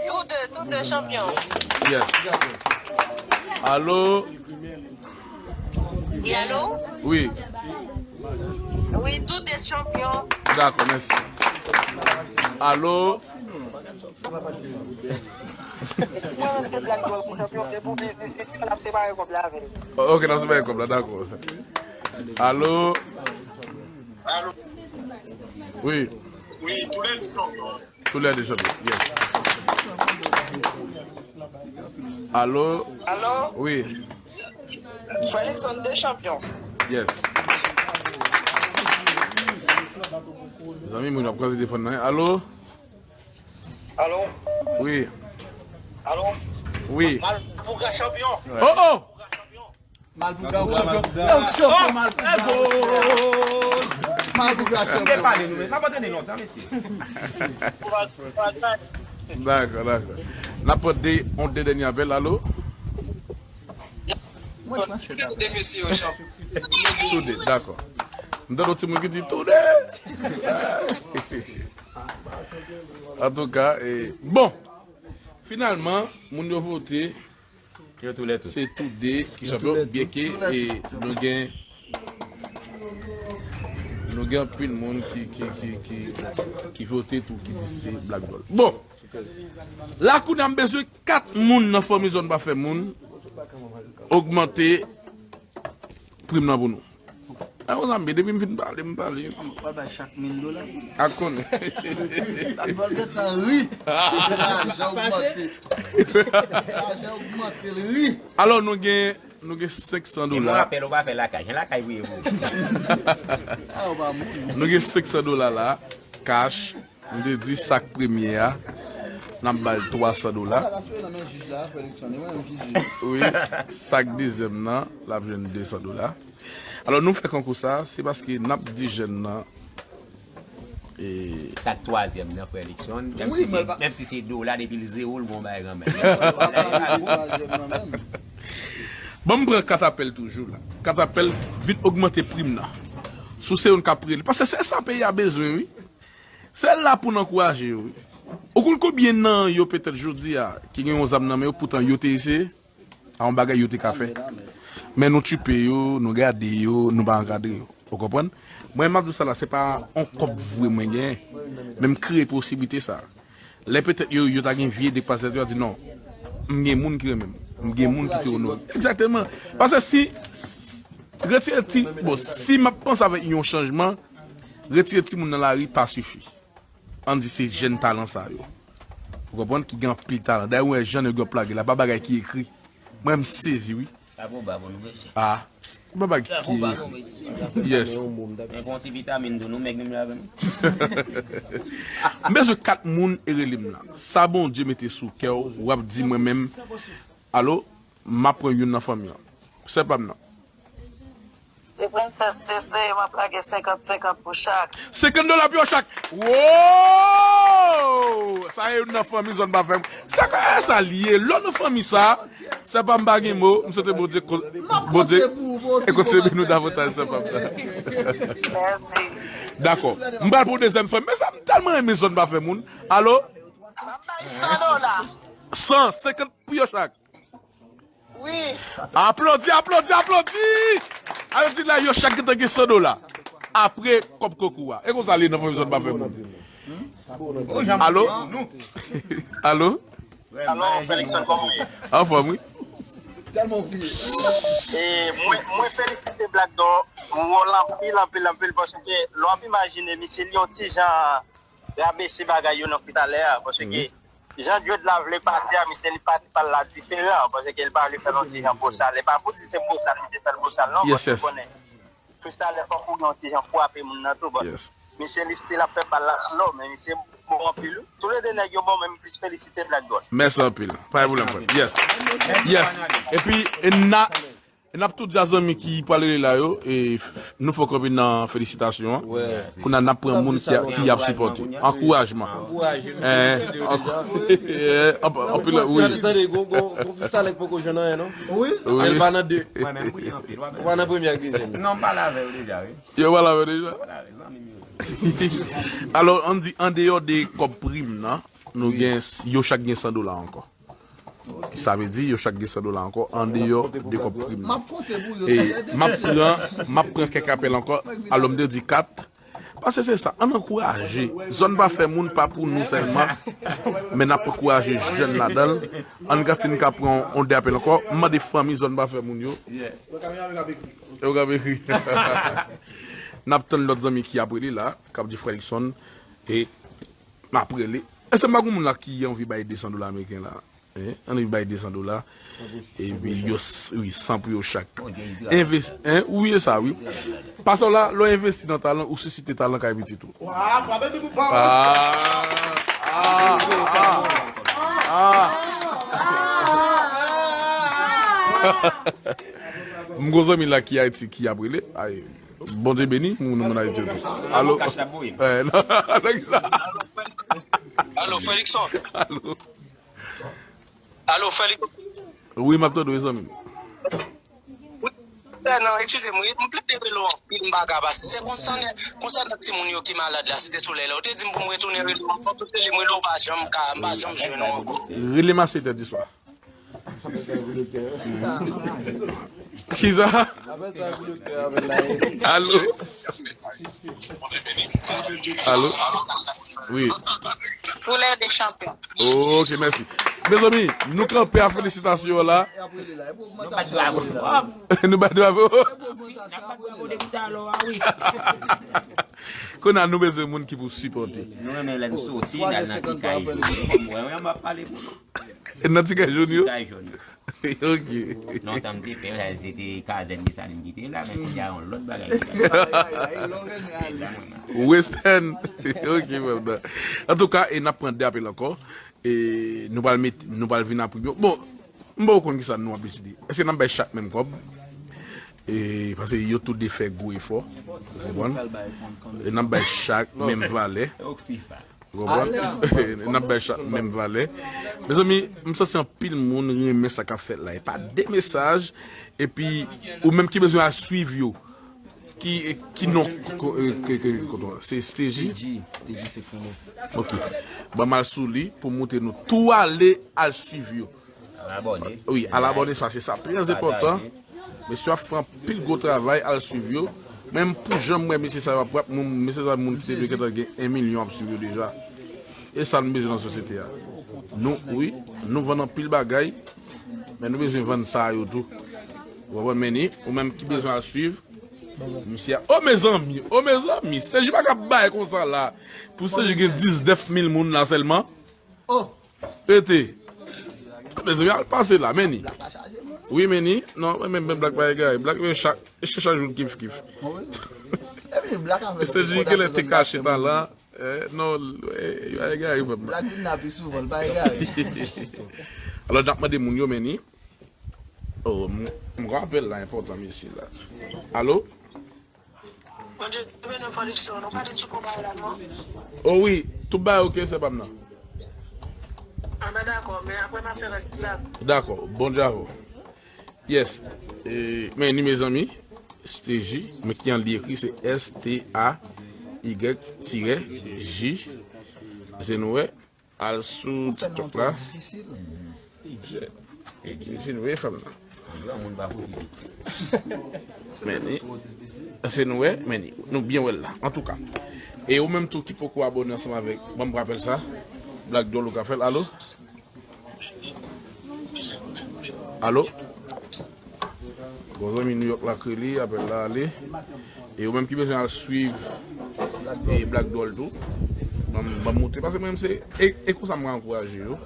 Tou de, tou de chanpyon. Yes. Alo? Wi, alo? Wi. Wi, tou de chanpyon. Dakò, mèsi. Alo? Mwen menm se Black Doll pou chanpyon, e pou Vivi, si n ap separe kòb la avè l. Ok, n ap separe kòb la, dakò. Alo? Alo? Wi. Wi, tou de chanpyon. Tou lè de chanpyon. Yes. Alo? Alo? Wi. Felixson de chanpyon. Yes. Zanmi, moun ap kwaze telefòn nan. Alo? Alo? Wi. Alo? Wi. Malpougra chanpyon. Oh, oh! Malpougra ou chanpyon. Ou chanpyon Malpougra. Malpougra chanpyon. M te pale nou, men n ap antann lontan, mesye. Dakò, dakò. N ap pran de, yon de dènye apèl, alo? Mwen panse dakò. Tou de, dakò. M tande yon timoun ki di tou de. Antouka, e, bon. Finalman, moun yo vote. Yo tou lè tou. Se tou de ki chanpyon, byenke, e, nou gen, nou gen anpil moun ki, ki, ki, ki, ki vote tou, ki di se Black Doll. Bon, la kounye a m bezwen kat moun nan fanmi zòn pa fè moun ogmante prim nan pou nou. A, mezanmi, depi m fin pale, m pale. Pral bay chak mil dola. A konnen. Black Doll gentan ri. Lajan ogmante. Lajan ogmante, l ri. Alò, nou gen, nou gen senk san dola. E mwen rapèl, ou pa fè lakay. Jan lakay priye pou ou. A, ou pa mouti. Nou gen senk san dola la, cash. M te di sa k premye a, n ap ba l twa san dola. Wi, sa k dezyèm nan, l ap jwenn de san dola. Alò, nou fè konkou sa, se paske n ap di jèn nan, e, sa k twazyèm nan, frè Luckson, menm si se, menm si se dola, depi l zewo, l gon bagay nan men l. Ban m pran kat apèl toujou la. Kat apèl, vin ogmante prim nan. Si w se youn k ap rele. Paske se sa peyi a bezwen, wi. Se la pou n ankouraje yo, wi. Ou konn konbyen nan yo petèt jodi a ki gen yon zam nan men yo, poutan yo te eseye? A yon bagay yo te ka fè. Men nou tchipe yo, nou gade yo, nou pa ankadre yo. Ou konprann? Mwen, m ap di w sa la, se pa yon kòb vre mwen genyen. Men m kreye posiblite sa. Lè petèt yo, yo ta gen vye de k pase tèt yo, yo di non, m gen moun ki renmen m. M gen moun ki te onore. Egzakteman. Paske si, retire ti, bon, si m ap panse avèk yon chanjman, retire timoun nan lari pa sifi. Ann di se jèn talan sa yo. Ou konprann? Ki gen anpil talan. Dayè, ou wè jan nèg yo ap lage la, pa bagay ki ekri. Mwen, m sezi, wi. Chapo ba pou nou, mesye. Ah, pa bagay ki ekri. Yes. Men pran ti vitamin tou, nou, Magnum la, avè m. M bezwen kat moun e rele m la. Sa Bondye mete sou kè w, w ap di mwen menm. Alo, m ap pran youn nan fanmi an. Sè pa m nan. Se Princess T C, m ap lage senkant senkant pou chak. Senkant dola pou yo chak. Wow! Sa e youn nan fanmi zòn pa fè m. Sa ka sa l ye? Lò nan fanmi sa, sè pa m pa gen mo, m swete Bondye ko-, Bondye e kontinye beni nou davantaj, sè pa m. Mèsi. Dakò. M pral pou dezyèm fanmi. Men sa, m tèlman renmen zòn pa fè moun. Alo? M ap bay san dola. San senkant pou yo chak. Wi. Aplodi, aplodi, aplodi! Aplodi la, yo chak gentan gen san dola. Apre kòb konkou a. E konsa li nan fanmi zòn pa fè moun. Alo? Alo? Alo, Felixson, kòman w ye? Anfòm, wi. E, mwen, mwen felisite Black Dog. M wè l anpil, anpil, anpil, paske lè w ap imajine, misye li yon ti jan rabese bagay yo nan freestyle a, paske jan Dread la vle pati a, misye li pati pa l la diferan, paske l pa vle fè l yon ti jan bosal. E pa pou di se bosal, misye fè l bosal, non, paske w konnen freestyle fòk ou gen yon ti jan frape moun nan tou, but misye li still ap fè pa l la slow, men misye bon anpil, wi. Toulede nèg yo bon, men m plis felisite Black Dog. Mèsi anpil. Pa gen pwoblèm, frè m. Yes. Yes. Epi, e n a E n ap tou di a zanmi ki pral rele la yo, e f-, f-, nou fè kanpe nan felisitasyon an. Kounye a n ap pran moun ki, ki ap sipòte. Ankourajman. Ankouraje nou, felisite yo deja. Anpil, wi. Tande, gon, gon, gon freestyle ki poko jwenn anyen, non? Wi. Al pa nan de. Mwen menm, wi, anpil. Ou pa nan premye ak dezyèm. Non, m pale avè yo deja, wi. Yo pale avè yo deja? Pale avè zanmi m yo. Alò, ann di, andeyò de kòb prim nan, nou gen, yo chak gen san dola ankò. Sa vle di, yo chak gen san dola ankò, andeyò de kòb prim nan. E m ap pran, m ap pran kèk apèl ankò, alò m te di kat, paske se sa, ann ankouraje. Zòn pa fè moun, pa pou nou sèlman, men n ap ankouraje jèn ladan l. Ann gad si n ka pran yon de apèl ankò. M mande fanmi zòn pa fè moun yo. E w k ap ekri. N ap tann lòt zanmi ki ap rele la, k ap di Frè Luckson, e m ap rele. Èske m pa gen moun la ki anvi bay de san dola ameriken la? Hein? Ann anvi bay de san dola. Epi yo, s-, wi, san pou yo chak. Enves-, hein? Wi, e sa, wi. Pastè la, lè w envesti nan talan, ou sisite talan kay pitit ou. Ah, ah, ah, ah. M gon zanmi la ki Ayiti ki ap rele. Ay, Bondye beni, moun, moun Ayiti yo tou. Alo? Eh, non, alo, ki sa? Alo, Felixson. Alo? Alo, Felixson. Wi, m ap tande w, zanmi m. Wi, non, eskize m, wi, m plede rele w anpil, m pa ka pase. Se konsènan, konsènan timoun yo ki malad la, Site Solèy la. Ou te di m pou m retounen rele w ankò, tout rele m, rele w, m pa janm ka, m pa janm jwenn ou ankò. Rele m a sèt è di swa. Kisa? Alo? Alo? Wi. Pou lè de chanpyon. Ok, mèsi. Mezanmi, nou kanpe a felisitasyon la. Nou bat bravo. Nou bat bravo. Kounye a nou bezwen moun ki pou sipòte. Nou renmen lè n soti, n al nan ti kay jòn yo. Kòm w wè, m ap pale pou nou. Nan ti kay jòn yo? Ti kay jòn yo. Ok. Lontan m te fè yo, se te kazèn Desalin ki te la, men kounye a yon lòt bagay ki la. West End. Ok, frè m nan. Antouka, e n ap pran de apèl ankò. E nou pral met, nou pral vin apre yo. Bon, m poko konn kisa nou ap deside. Èske n ap bay chak menm kòb? E, paske yo tou de fè gwo efò. Ou konprann? E n ap bay chak menm valè. Ou konprann? N ap bay chak menm valè. Mezanmi, m santi anpil moun renmen sa k ap fèt la. E pa de mesaj. Epi, ou menm ki bezwen al swiv yo. Ki, ki non, ko-, ko-, ke, ke, kote w? Se Steji? Steji, Steji six nine. Ok. Ban m al sou li pou montre nou. Tou ale al swiv yo. Al abòne. Wi, al abòne, sa, se sa. Trè enpòtan. Mesye ap fè anpil gwo travay, al swiv yo. Menm pou jan m wè mesye sa yo ap rap, moun, mesye sa moun ki te dwe gentan gen yon milyon ap swiv yo deja. E sa n bezwen nan sosyete a. Nou, wi, nou vann anpil bagay. Men nou bezwen vann sa yo tou. Ou konprann, men ni, ou menm ki bezwen al swiv. Misye, o mezanmi, o mezanmi, Steji pa ka bay konsa la. Pou Steji gen diznèf mil moun la sèlman. Oh! Ete. Mezanmi, al pase la, men ni. Wi, men ni. Non, men, men, men Black pa egare. Black, men chak, chak, chak jou kif, kif. Mwen, wi. Epi Black avèk Steji genlè te kache ta la. Eh, non, eh, yo egare, frè m. Black vin la pi souvan, l pa egare. Alò, n ap mande moun yo, men ni. Oh, m, m gen apèl la enpòtan, mesye la. Alo? Bondye beni w, Fòdikson. Nou pa t sou konba la, non? Oh wi, tout bagay oke, sè pa m nan. Ah, ben dakò, men apre m ap fè rès la. Dakò, Bondye avè w. Yes. E, men ni mezanmi, Steji, men ki an li ekri, se S T A Y tirè J. Se nou wè, al sou TikTok la. Se nou wè, fanm nan. Men ni, se nou wè, men ni, nou byen wè l la. Antouka. E ou menm tou ki poko abòne ansanm avèk, ban m rapèl sa. Black Doll ou ka fè l. Alo? Alo? Bon, zanmi New York la k rele, apèl la ale. E ou menm ki bezwen al swiv e Black Doll tou. Ban m, ban m moute, paske mwen menm se, e, e konsa mwen ankouraje yo.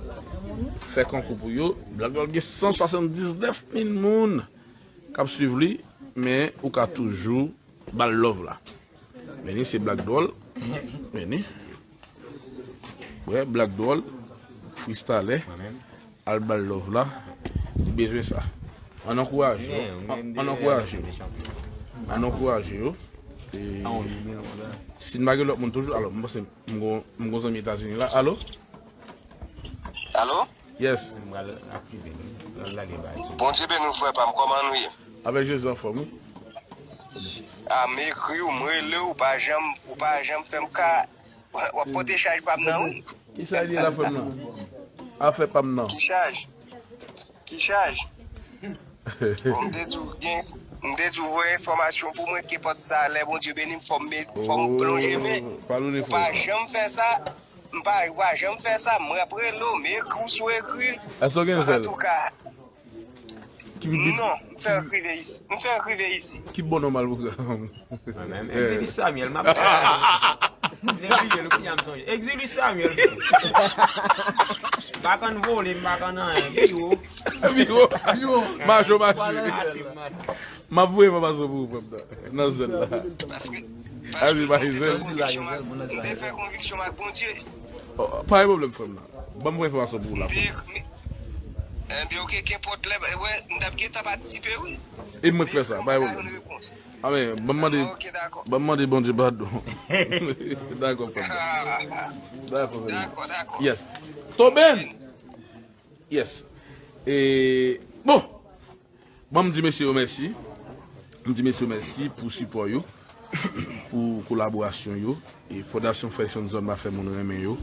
Fè konkou pou yo. Black Doll gen san swasanndiznèf mil moun k ap swiv li, men ou ka toujou ba l love la. Men ni se Black Doll. Men ni. Wè, Black Doll, freestyler, al ba l love la. Li bezwen sa. Ann ankouraje yo. Ann, ann ankouraje yo. Ann ankouraje yo. E si n pa gen lòt moun toujou, alò, m panse m gon, m gon zanmi Etazini la. Alo? Alo? Yes. Bondye beni w, frè pa m, kòman nou ye? Avèk Jezi anfòm, wi. A, m ekri w, m rele w, ou pa janm, ou pa janm fè m ka, w ap pote chaj pa m nan, wi. Ki chaj li la, frè m nan? Afè pa m nan. Ki chaj? Ki chaj? Bon, m te di w gen, m te di w voye enfòmasyon pou mwen, kenpòt sa, lè Bondye beni m, fò m met, fò m plonje men. Ou pa janm fè sa, m pa, ou pa janm fè sa, m ap rele w, m ekri w sou ekri. Èske w gen zèl? Antouka. Non, m fè rive isi. M fè rive isi. Ki bon nòmal pou granmoun. Mwen menm, Exilus Samuel, m ap bliye l, kounye a m sonje. Exilus Samuel. M pa konn vole, m pa konn anyen. Biwo. Biwo. Biwo. Majo, majo. M ap voye enfòmasyon pou ou, frè m nan. Nan zèl la. Paske, paske m te fè konviksyon ak, m te fè konviksyon ak Bondye. Oh, pa gen pwoblèm, frè m nan. Ban m voye enfòmasyon pou ou la. M te, m, enben, oke, kenpòt lè, wè, m t ap gentan patisipe, wi. E mwen k fè sa, pa gen pwoblèm. Amen. Ban m mande, ban m mande Bondye padon. Dakò, frè m. Dakò, frè m. Dakò, dakò. Yes. Toben! Yes. E, bon. Bon, m di mesye yo mèsi. M di mesye yo mèsi pou sipò yo, pou kolaborasyon yo. E Fondasyon Felson Zòn pa fè moun renmen yo.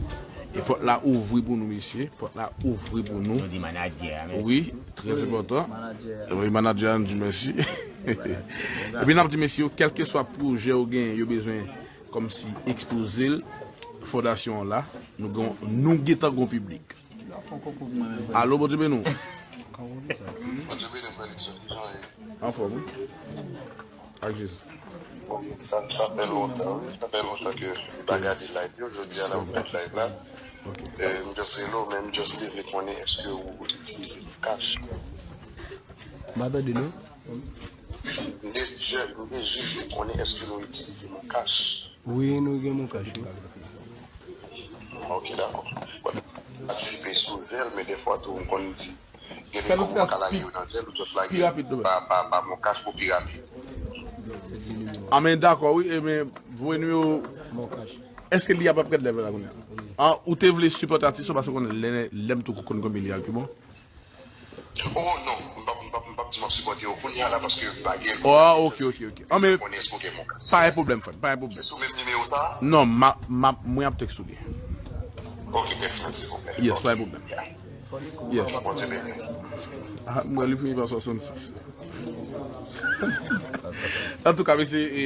E pòt la ouvri pou nou, mesye. Pòt la ouvri pou nou. Nou di manadjè a mèsi. Wi, trè enpòtan. Wi, manadjè a, nou di mèsi. Epi n ap di mesye yo, kèlkeswa pwojè yo genyen, yo bezwen kòmsi ekspoze l, fondasyon an la, nou gon, nou gentan gon piblik. Alo, Bondye beni w. Bondye beni w, Felix. Anfòm, wi. Ak Jezi. Sa, sa fè lontan, wi. Sa fè lontan ke m pa gade live yo. Jodi a la, ou mèt live la. Ok. Eh, m just rele w, men m just te vle konnen èske ou itilize Moncash. M pa tande, non. M te just, m te jis vle konnen èske nou itilize Moncash. Wi, nou gen Moncash, wi. Ok, dakò. Bon, patisipe sou Zelle, men dèfwa tou, m konn di, gen de kòb ou pa ka lage yo nan Zelle, ou just lage pa, pa, pa Moncash pou pi rapid. A, men dakò, wi, e men, voye nimewo Moncash. Èske li a p ap pèd lèv la kounye a? A, ou te vle sipòte atis ou, paske konnen lè, lè m tou konn konbyen li al pi bon. Oh non, m p ap, m p ap, m p ap di m ap sipòte yo kounye a la paske m pa gen. Oh, ok, ok, ok. Ah, men, pa gen pwoblèm, frè m, pa gen pwoblèm. Se sou menm nimewo sa? Non, m a, m a, mwen ap tèks ou li. Ok, tèks mwen, silvouplè. Yes, pa gen pwoblèm. Yes. Bondye beni. Ah, mwen, li fini pa swasannsis. Antouka, mesye, e,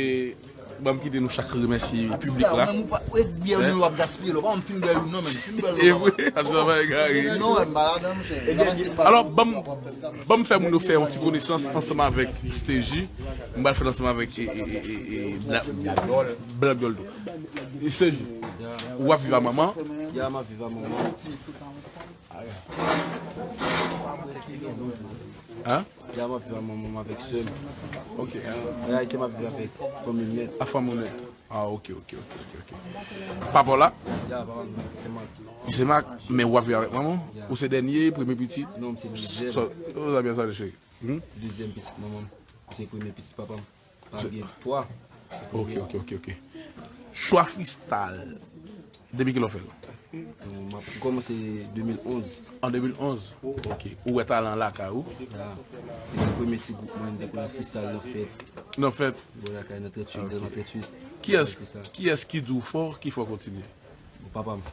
Ban m kite nou chak remèsye piblik la. Mwen, ou pa, ou e bwè nou w ap gaspiye la. Ou pa wè m fin bwè youn non, men fin bwè l. E vre, ati sa va egare. Non, m pa ladan, monchè. Alò, ban m, ban m fè moun yo fè yon ti konesans ansanm avèk Steji. M pral fè l ansanm avèk e, e, e, e, e, Bla-, Black Doll tou. E Steji, w ap viv a manman? Ya, m ap viv a manman. Hein? Ya, m ap viv a manman m avèk sè m. Ok. An reyalite, m ap viv avèk fanmi m nèt. A fanmi w nèt. Ah, ok, ok, ok, ok, ok. Papa w la? Ya, papa m, se Mak. Se Mak, men w ap viv avèk manman w? Ya. Ou se dènye, premye pitit? Non, m se dezyèm. Sa, sa byen sa, cheri. Hmm? Dezyèm pitit manman m. M se premye pitit papa m. Pa gen twa. Ok, ok, ok, ok. Chwa freestyle. Depi kilè w fè l? Bon, m ap kòmanse de mil onz. An de mil onz? Ok. Ou wè talan an lakay ou? Ya. Se te premye ti gwoup mwen, m te konn ap freestyle nan fèt. Nan fèt? Bò lakay nan tranntuit, ah, ok. Nan tranntuit. Kiyès, kiyès ki di w fò, ki fè w kontinye? Bon, papa m.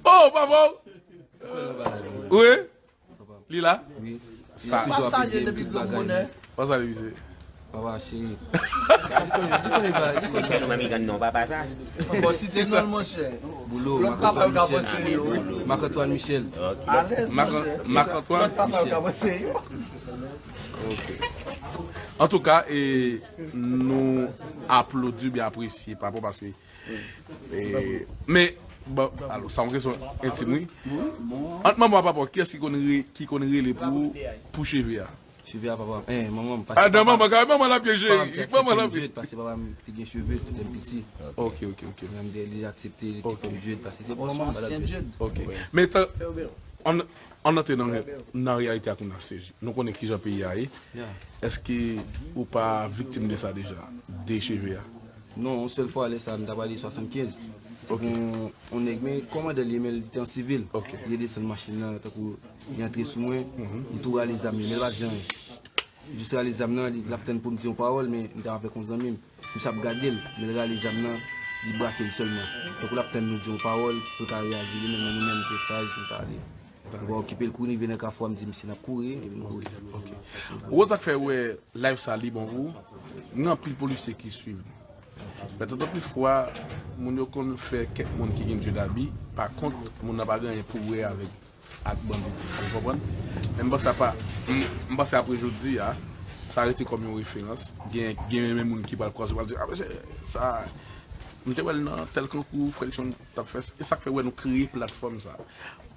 Oh, papa w! Wi? Li la? Wi. Sa. Pa salye depi gran bonè. Pa salye misye. Papa cheri. Li konnen bagay, li konnen. Sa nou pa migan non, papa sa. Fò site non l, monchè. Boulo, lòt papa yo ka panse yo. Marc Antoine Michel. Alèz, Marc, monchè. Marc Antoine? Lòt papa yo ka panse yo. Ok. Antouka, e, nou aplodi oubyen apresye papa paske E, men, bon, alò, sa yon kesyon entim, wi. Ant manman ak papa w, kiyès ki konn re-, ki konn rele pou, pou cheve a? Cheve a papa m. Eh, manman m, paske ah, non, papa m, manman, manman l ap pye cheri. Manman l ap pye. Paske papa m te gen cheve, tout lè m piti. Ok, ok, ok. Manman m, li aksepte, li te fè m dread, paske se manman m, pa l ap pye. Ok. Men tan, ann, ann antre nan, nan reyalite a kounye a, Steji. Nou konnen kijan peyi a ye. Èske ou pa viktim de sa deja? De cheve a? Non, yon sèl fwa, lè sa a, m t ap ale swasannkenz. Ok. Yon, yon nèg, men kòmandan li ye, men li te an sivil. Ok. Li desann machin nan, tankou li antre sou mwen, li tou rale zam li, men li pa t di anyen. Jis rale zam nan, li, l ap tann pou m di yon pawòl, men m t avèk yon zanmi m. Misye ap gade l, men l rale zam nan, li brake l sèlman. Tankou l ap tann nou di yon pawòl, pou l ka reyaji li menm, men nou menm, nou te saj, nou t ale. Nou pa okipe l, kou n rive nan kafou a, m di misye n ap kouri, epi nou kouri. Ok. Ou konn sa k fè w wè live sa li bon pou ou? Gen anpil polisye ki swiv nou. Men tanpri fwa, moun yo konn fè kèk moun ki gen dread abi, pa kont, moun nan pa gen anyen pou wè avèk, ak banditis, ou konprann? Men m panse apa, m, m panse apre jodi a, sa rete kòm yon referans. Gen, gen menm moun ki pral kwaze, pral di, "Ah, mesye, sa, m te wè l nan tèl konkou, Frè Luckson t ap fè sa." E sa k fè wè nou kreye platfòm sa.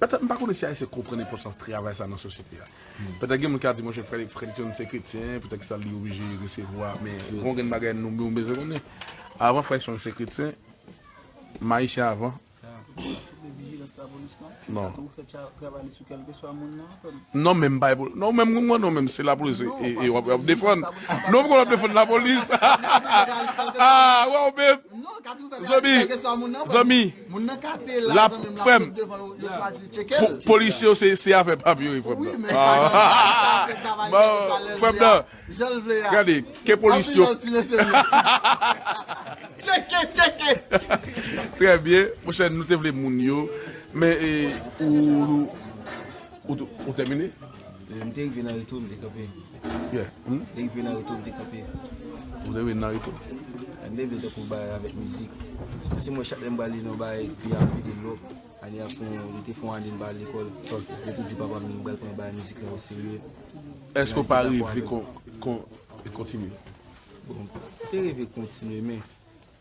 Petèt m pa konnen si Ayisyen konprann enpòtans travay sa nan sosyete a. Petèt gen moun ki ap di, "Monchè, Frè, Frè Luckson se kretyen, poutèt sa li oblije resevwa." Men gon grenn bagay nou, nou bezwen konnen. Avan Frè Luckson se kretyen, m Ayisyen avan. Non. Non, men m pa, non, men m konprann, non, men se lapolis e, e, e w ap, w ap defann. Non, m konn w ap defann lapolis. Ah, wè w menm. Zanmi, zanmi, l ap, frè m, po-, polis yo se, se afè pap yo ye, frè m nan. Ah. Bon, frè m nan, gade, ke polis yo. Tcheke, tcheke. Trè byen, monchè, nou te vle moun yo, men, e, ou, ou, ou tèmine? E, m te rive nan reto, m te kanpe. Yeah. Hmm? M te rive nan reto, m te kanpe. Ou te rive nan reto? M te vle tankou bay avèk mizik. Paske mwen, chak lè m prale nan bay, epi apre de lòk, ane a fon, li te fè yon ane m pa al lekòl. Ok. M te tou di papa m, m pral pran bay mizik la oserye. Èske w pa reve kon, kon, kontinye? Bon, m te reve kontinye, men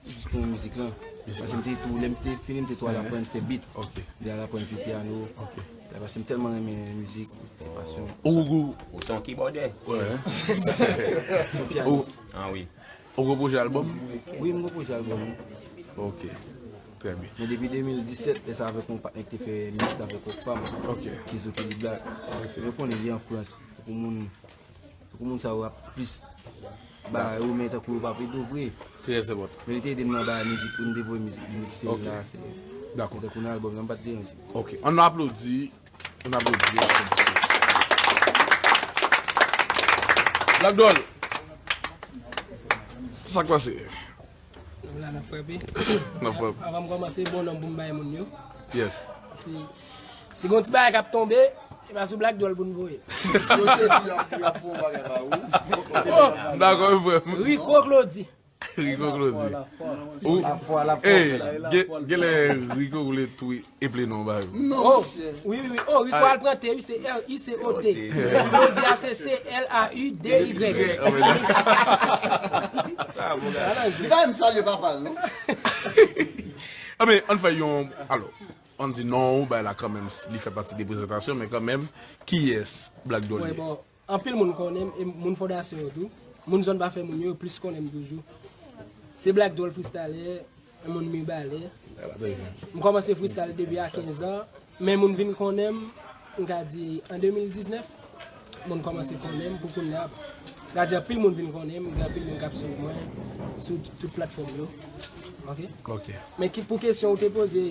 jis pou mizik lan. Paske m te tou, lè m te fini, m te tou al aprann fè beat. Ok. M te al aprann jwe pyano. Ok. Paske m tèlman renmen mizik, se pasyon. Ou, ou, ou se yon kibòdè. Wè. Ou, ah wi. Ou gen pwojè albòm? Wi, m gen pwojè albòm, wi. Ok. Trè byen. Men depi de mil disèt, lè sa avèk yon patnè ki te fè mizik avèk Rockfam. Ok. Kizo Kelly Black. Ok. Mwen konnen li an Frans. Tankou moun, tankou moun sa yo ap plis ba yo, men tankou yo pa ap ede w vre. Trè enpòtan. Men li te ede m nan bay mizik, li te voye mizik, li mikse l la, se. Dakò. Tankou nan albòm nan, m pa t deranje. Ok. Ann aplodi. Ann aplodi. Black Doll. Sa k pase? Nou la, n ap frape. N ap frape. Avan m kòmanse, bon nonm pou m bay moun yo. Yes. Si, si gon ti bagay k ap tonbe, se pa sou Black Doll pou n voye l. Yo te di y ap, y ap fè yon bagay ba ou. Oh, m dakò, frè m. Rico Claudy. Rico Claudy. Ou, la fwa, la fwa, ey, gen, genlè Rico vle tou eple non ba yo. Non, oh, monchè. Wi, wi, wi. Oh, Rico al pran te, wi, se R I C O T. Claudy a se C L A U D Y. Li pa menm salye papa l, non. Anben, ann fè yon, alò, ann di non, bay la kanmenm, li fè pati de prezantasyon, men kanmenm, kiyès Black Doll ye? Bon, anpil moun konnen m, e moun fondasyon yo tou. Moun zòn pa fè moun yo, yo plis konnen m toujou. Se Black Doll freestyler, yon moun Mibalè. M kòmanse freestyle depi a kenz an, men moun vin konnen m, m ka di, an de mil diznèf, moun kòmanse konnen m pou kounye a. M ka di, anpil moun vin konnen m, gen anpil moun k ap swiv mwen sou t-, tout platfòm yo. Ok? Ok. Men ki, pou kesyon ou te poze,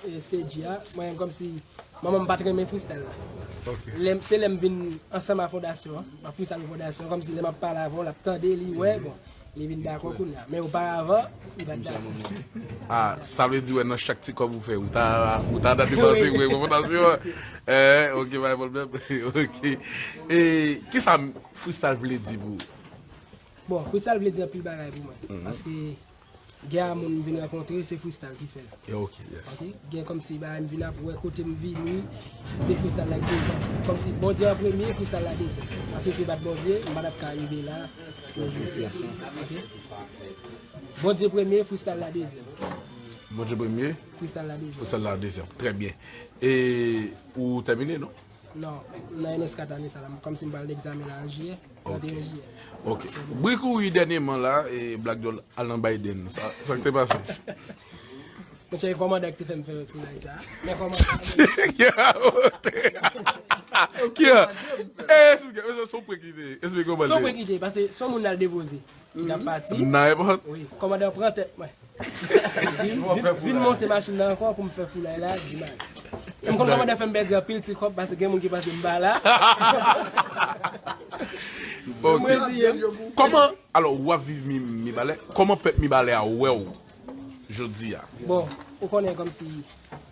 e, stage a, mwen menm kòmsi manman m pa t renmen freestyle la. Ok. Lè m, se lè m vin ansanm a fondasyon an, m ap freestyle pou fondasyon, kòmsi lè m ap pale avè w, l ap tande, li wè, bon, li vin dakò kounye a. Men oparavan, li pa t dakò. Ah, sa vle di, wè, nan chak ti kòb ou fè, ou ta, ou ta depase pou fondasyon an. Eh, ok, pa gen pwoblèm. Ok. E kisa freestyle vle di pou ou? Bon, freestyle vle di anpil bagay pou mwen. Paske gen a moun m vin rankontre, se freestyle ki fè l. Yeah, ok, yes. Ok? Gen kòmsi bagay m vin ap wè kote m vini, se freestyle la ki devan. Kòmsi Bondye an premye, freestyle la dezyèm. Paske se pa t Bondye, m pa t ap ka rive la. Ok? Bondye premye, freestyle la dezyèm. Bondye premye? Freestyle la dezyèm. Freestyle la dezyèm. Trè byen. E ou tèmine, non? Non, nan N S K ane sa la, m, kòmsi m pral nan egzamen la an jiyè, ok, trannteyen jiyè. Ok. Bri kouri dènyèman la, e Black Doll al nan Biden. Sa, sa k te pase? Monchè, e kòmandan ki te fè m fè foulay sa. Men kòmandan. Ki a? Ki a? Eh, esplike, se yon prank li te ye. Esplike kòmandan. Se yon prank li te ye, paske se yon moun l al depoze. Ki t ap pati. Nan èpòt? Wi, kòmandan pran tèt mwen. Vin, vin, vin monte machin nan ankò pou m fè foulay la, di mal. E m konn kòmandan fè m pèdi anpil ti kòb, paske gen moun ki panse m pa la. Ok. Mwen reziye m. Kòman, alò, w ap viv Mi-, Mibalè, kòman pèp Mibalè a wè w jodi a? Bon, ou konnen kòmsi,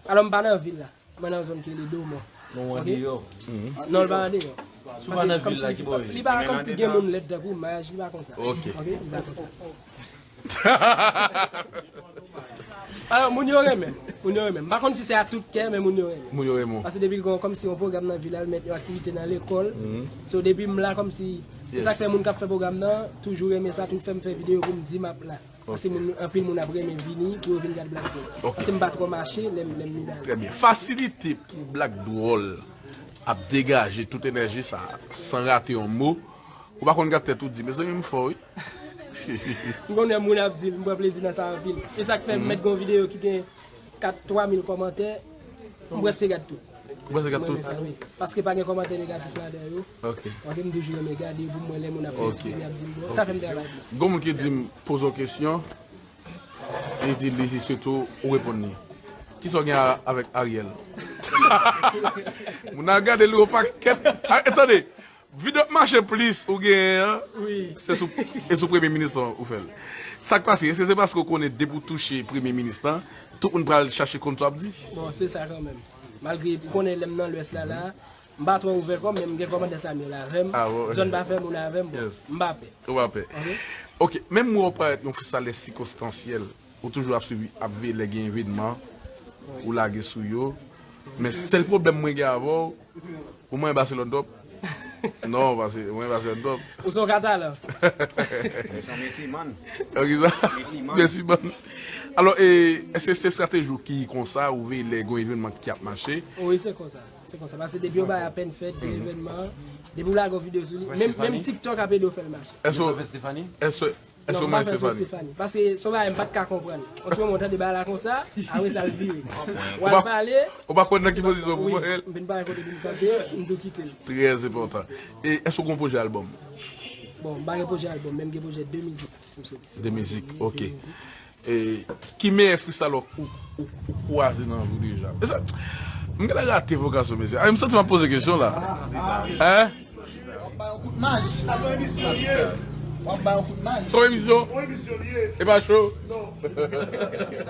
alò, m pa nan vil la. Mwen nan zòn ki rele Domon. Non, ou andeyò. Non, li pa andeyò. Si w pa nan vil la, ki bò w ye? Li pa kòmsi gen moun lèd tankou m, li pa konsa. Ok. Ok, li pa konsa. Alò, moun yo renmen m. Moun yo renmen m. M pa konn si se ak tout kè, men moun yo renmen m. Moun yo renmen w. Paske depi l gen kòmsi yon pwogram nan vil la, l mèt yon aktivite nan lekòl. So, depi m la, kòmsi, e sa k fè moun k ap fè pwogram nan toujou renmen sa, tou fè m fè videyo pou m di m ap la. Paske moun, anpil moun ap renmen vini pou yo vin gad Black Doll. Ok. Paske m pa twò mache lè m, lè m Mibalè. Trè byen. Fasilite pou Black Doll ap degaje tout enèji sa a san rate yon mo. Ou pa konn gad tèt ou di, mezanmi, m fò, wi. M konnen moun ap di l, m pran plezi nan sa anpil. E sa k fè m mèt gon videyo ki gen kat, twa mil kòmantè, m prèske gad tout. Ou prèske gad tout? Mwen renmen sa, wi. Paske pa gen kòmantè negatif ladan yo. Ok. Ok, m toujou renmen gade pou m wè lè moun ap fè ti, y ap di m bon. Sa fè m travay plis. Gon moun ki di m, poze w kesyon, li di li se sweto ou reponn li. Kisa w gen a, avèk Ariel? Moun nan gade li yon pakèt. Ah, tande, videyo k mache plis ou genyen an, se sou, e sou premye minis lan ou fè l. Sa k pase? Èske se paske w konnen depi w touche premye minis lan, tout moun pral chache konn sa w ap di? Bon, se sa kanmenm. Malgre m konnen lè m nan Lwès la, la, m pa twò ouvè kò m, men m gen kòmandè Samuel avè m. Ah, bon. Zòn pa fè moun avè m, bon, m pa pè. Ou pa pè. Ok. Ok, menm mwen w parèt yon freestyler sikonstansyèl. Ou toujou ap swiv, ap veye lè gen evènman, ou lage sou yo. Men sèl pwoblèm mwen gen avè w, ou mwen Barcelone twòp. Non, pase, mwen Barcelone twòp. Ou se yon Katalan. Ou se yon Messi man. Ok, sa? Messi man. Messi man. Alò, e, èske se estrateji w ki konsa, ou veye lè gen evènman ki ap mache? Wi, se konsa. Se konsa. Pase depi yon bagay apèn fèt, gen evènman, depi w lage yon videyo sou li, menm, menm TikTok ap ede w fè l mache. Èske, èske Èske w manje Stefani? Paske se yon bagay m pa t ka konprann. Yon ti moman, w tande bagay la konsa, apre sa, l vire. W al pale. Ou pa konn nan ki pozisyon pou manje l? M vin pale kote pou m kanpe, m tou kite l. Trè enpòtan. E èske w gen pwojè albòm? Bon, m pa gen pwojè albòm, men m gen pwojè de mizik pou m soti. De mizik, ok. E ki meyè freestyler ou, ou, ou kwaze nan vi w deja? E sa, m genlè rate vokasyon, mesye. Ay, m santi m ap poze kesyon la. Hein? W ap bay yon kout maj. W ap bay yon kout maj. Se yon emisyon? Yon emisyon li ye. E pa show? Non.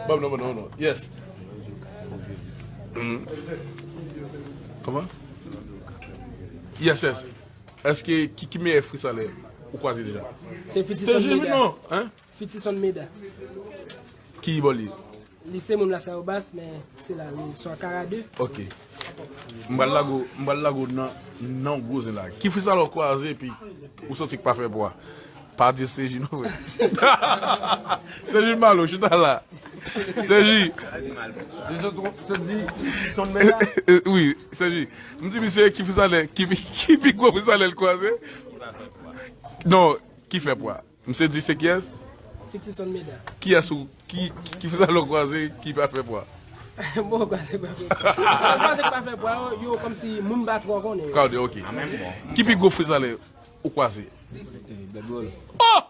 Bon, non, non, non, non. Yes. Mhm. Kòman? Yes, yes. Èske ki, ki meyè freestyler? ou kwaze deja? Se Fitson Meda. Non, hein? Fitson Meda. Ki bò li? Li se moun Las Arobas, men se la, li sou Akara de. Ok. M pral lage w, m pral lage w nan, nan gwo zen la. Ki frisale ou kwaze epi ou santi k pa fè pwa? Pa di Seji non, frè. Seji Malo, chita la. Seji. Wi, Seji. M di misye ki frisale, ki, ki pi gwo frisale l kwaze? Non, ki fè pwa. Misye di se kiyès? Fitson Meda. Kiyès ou, ki, ki, ki frisale ou kwaze ki pa fè pwa? Bon, kwaze pa fè pwa. Kwaze pa fè pwa, yo, yo kòmsi moun pa twò konnen. Kawde, ok. Ki pi gwo frisale ou kwaze? Oh!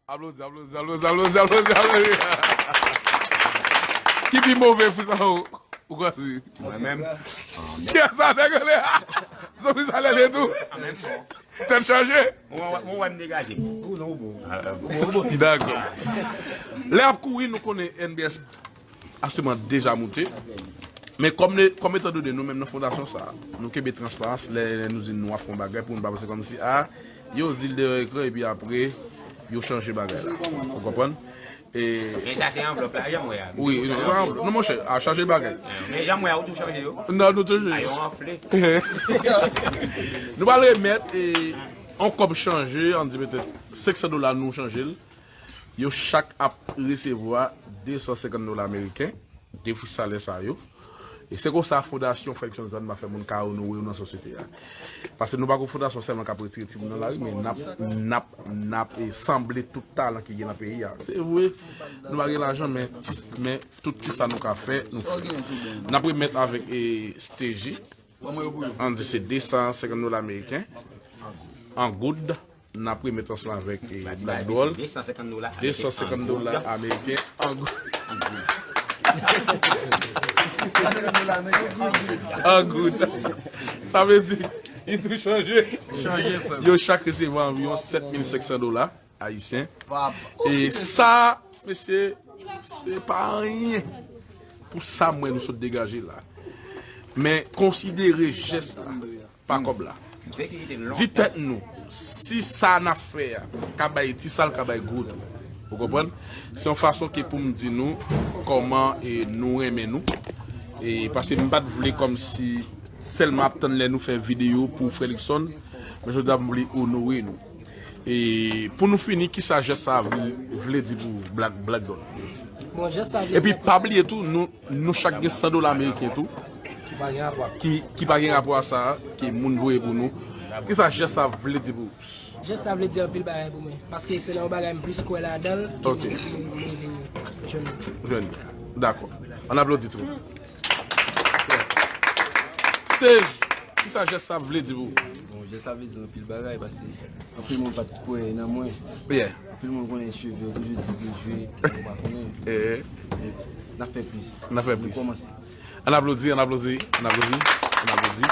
Aplodi, aplodi, aplodi, aplodi, aplodi, aplodi. Ki pi move frisale ou, ou kwaze? Mwen menm. Kiyès sa nèg la? Zon frisale li tou? Tèt chaje. Mwen, mwen wè m degaje. Ou non, ou bon. Ou bon, ou bon. Dakò. Lè ap kouri, nou konnen N B S asèman deja moute. Men kòm, kòm etan done nou menm nan fondasyon sa, nou kenbe transparans lè, lè nou di nou ap fè yon bagay pou nou pa panse kòmsi, a, yo di l deyò ekran epi apre, yo chanje bagay la. Ou konprann? E men sa se anvlòp la, janm wè a. Wi, non, non, non, monchè, a chanje bagay. Men janm wè a, ou tou chanje yo. Non, nou toujou. A yo anfle. Nou pral remèt, e, yon kòb chanje, ann di petèt senk san dola nou chanje l. Yo chak ap resevwa de san senkant dola ameriken, de frisale sa yo. E se konsa Fondasyon Fredrickson Zan va fè moun ka onore yo nan sosyete a. Paske nou pa gon fondasyon sèlman k ap retire timoun nan lari, men n ap, n ap, n ap, e, sanble tout talan ki gen nan peyi a. Se vre, nou pa gen lajan, men ti, men tout ti sa nou ka fè, nou fè. N ap remèt avèk, e, Steji. Ann di se de san senkant dola ameriken. An goud. N ap remèt ansanm avèk, e, Black Doll. De san senkant dola ameriken an goud. An goud. Sa vle di, li tou chanje. Yo chak resevwa anviwon sèt mil senk san dola ayisyen. E sa, mesye, se pa anyen pou sa m wè nou sot degaje la. Men konsidere jès la pa kòb la. Di tèt nou, si sa n ap fè a ka bay ti sal, ka bay gwo tou. Ou konprann? Se yon fason ke pou m di nou kòman, e, nou renmen nou. E, paske m pa t vle kòmsi sèlman ap tann lè nou fè videyo pou Fredrickson, men jodi a m vle onore nou. E pou nou fini, kisa jès sa vle, vle di pou Black, Black Don? Bon, jès sa vle di. Epi pa bliye tou, nou, nou chak gen san dola ameriken tou. Ki pa gen rapò ak, ki, ki pa gen rapò a sa, ke moun voye pou nou. Kisa jès sa vle di pou ou? Jès sa vle di anpil bagay pou mwen. Paske se nan yon bagay m plis kwè ladan l ke m, ke m, ke m jwenn li. Jwenn li. Dakò. Ann aplodi tou. Stage, kisa jès sa vle di pou ou? Bon, jès sa vle di anpil bagay, paske anpil moun pa t kwè nan mwen. Yeah. Anpil moun konnen cheve yo toujou di dejwe, yo pa konnen. Eh. Men n ap fè plis. N ap fè plis. Nou kòmanse. Ann aplodi, ann aplodi, ann aplodi, ann aplodi.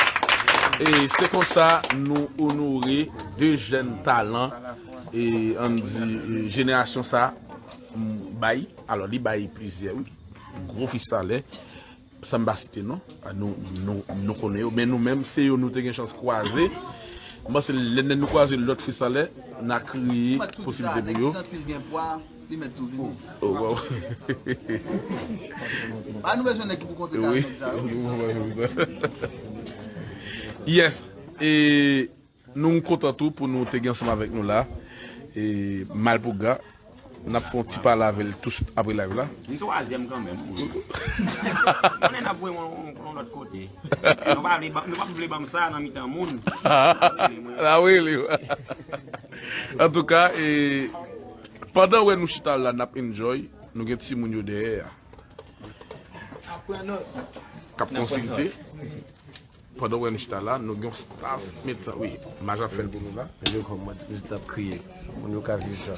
E se konsa nou onore de jèn talan, e ann di, e jenerasyon sa, m, bay. Alò, li bay plizyè, wi. Gwo fistale. San m pa site non, a, nou, nou, nou konnen yo, men nou menm, se yo nou te gen chans kwaze. M panse lè nou kwaze lòt fistale, n a kreye posiblite pou yo. Li mèt tou vini. Oh, wow. Pa nou bezwen nèg ki pou konte kay nèg sa yo. Yes. E nou kontan tou pou nou te gen ansanm avèk nou la. E Malpougra, n ap fè yon ti pale avè l tou swit apre live la. Li twazyèm kanmenm. Konnen n ap voye yon, yon, yon lòt kote. Nou pa vle ban, nou pa vle ban m sa nan mitan moun. N a rele w. Antouka, e, pandan w wè nou chita la, n ap enjoy, nou gen timoun yo dèyè a k ap konsilte. Pandan w wè nou chita la, nou gen yon staff medsen, wi, Maj ap fè l pou nou la. Men yo kòm mwen, nou t ap kriye. Moun yo ka viv sa.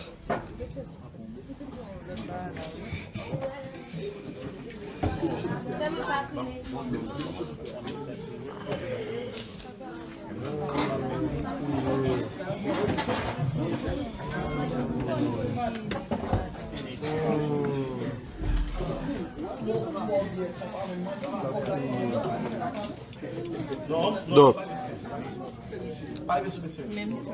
Donk, Menm san.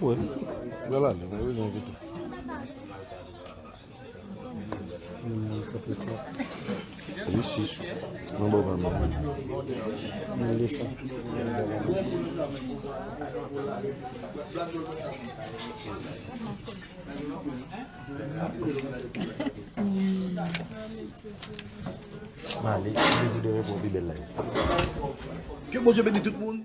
Wi, lè l ale, mwen bezwen kite. Wi, sis. Mwen ba w pa mal. Mwen desann. M ale, mwen di demen pou yon pi bèl live. Ke Bondye beni tout moun.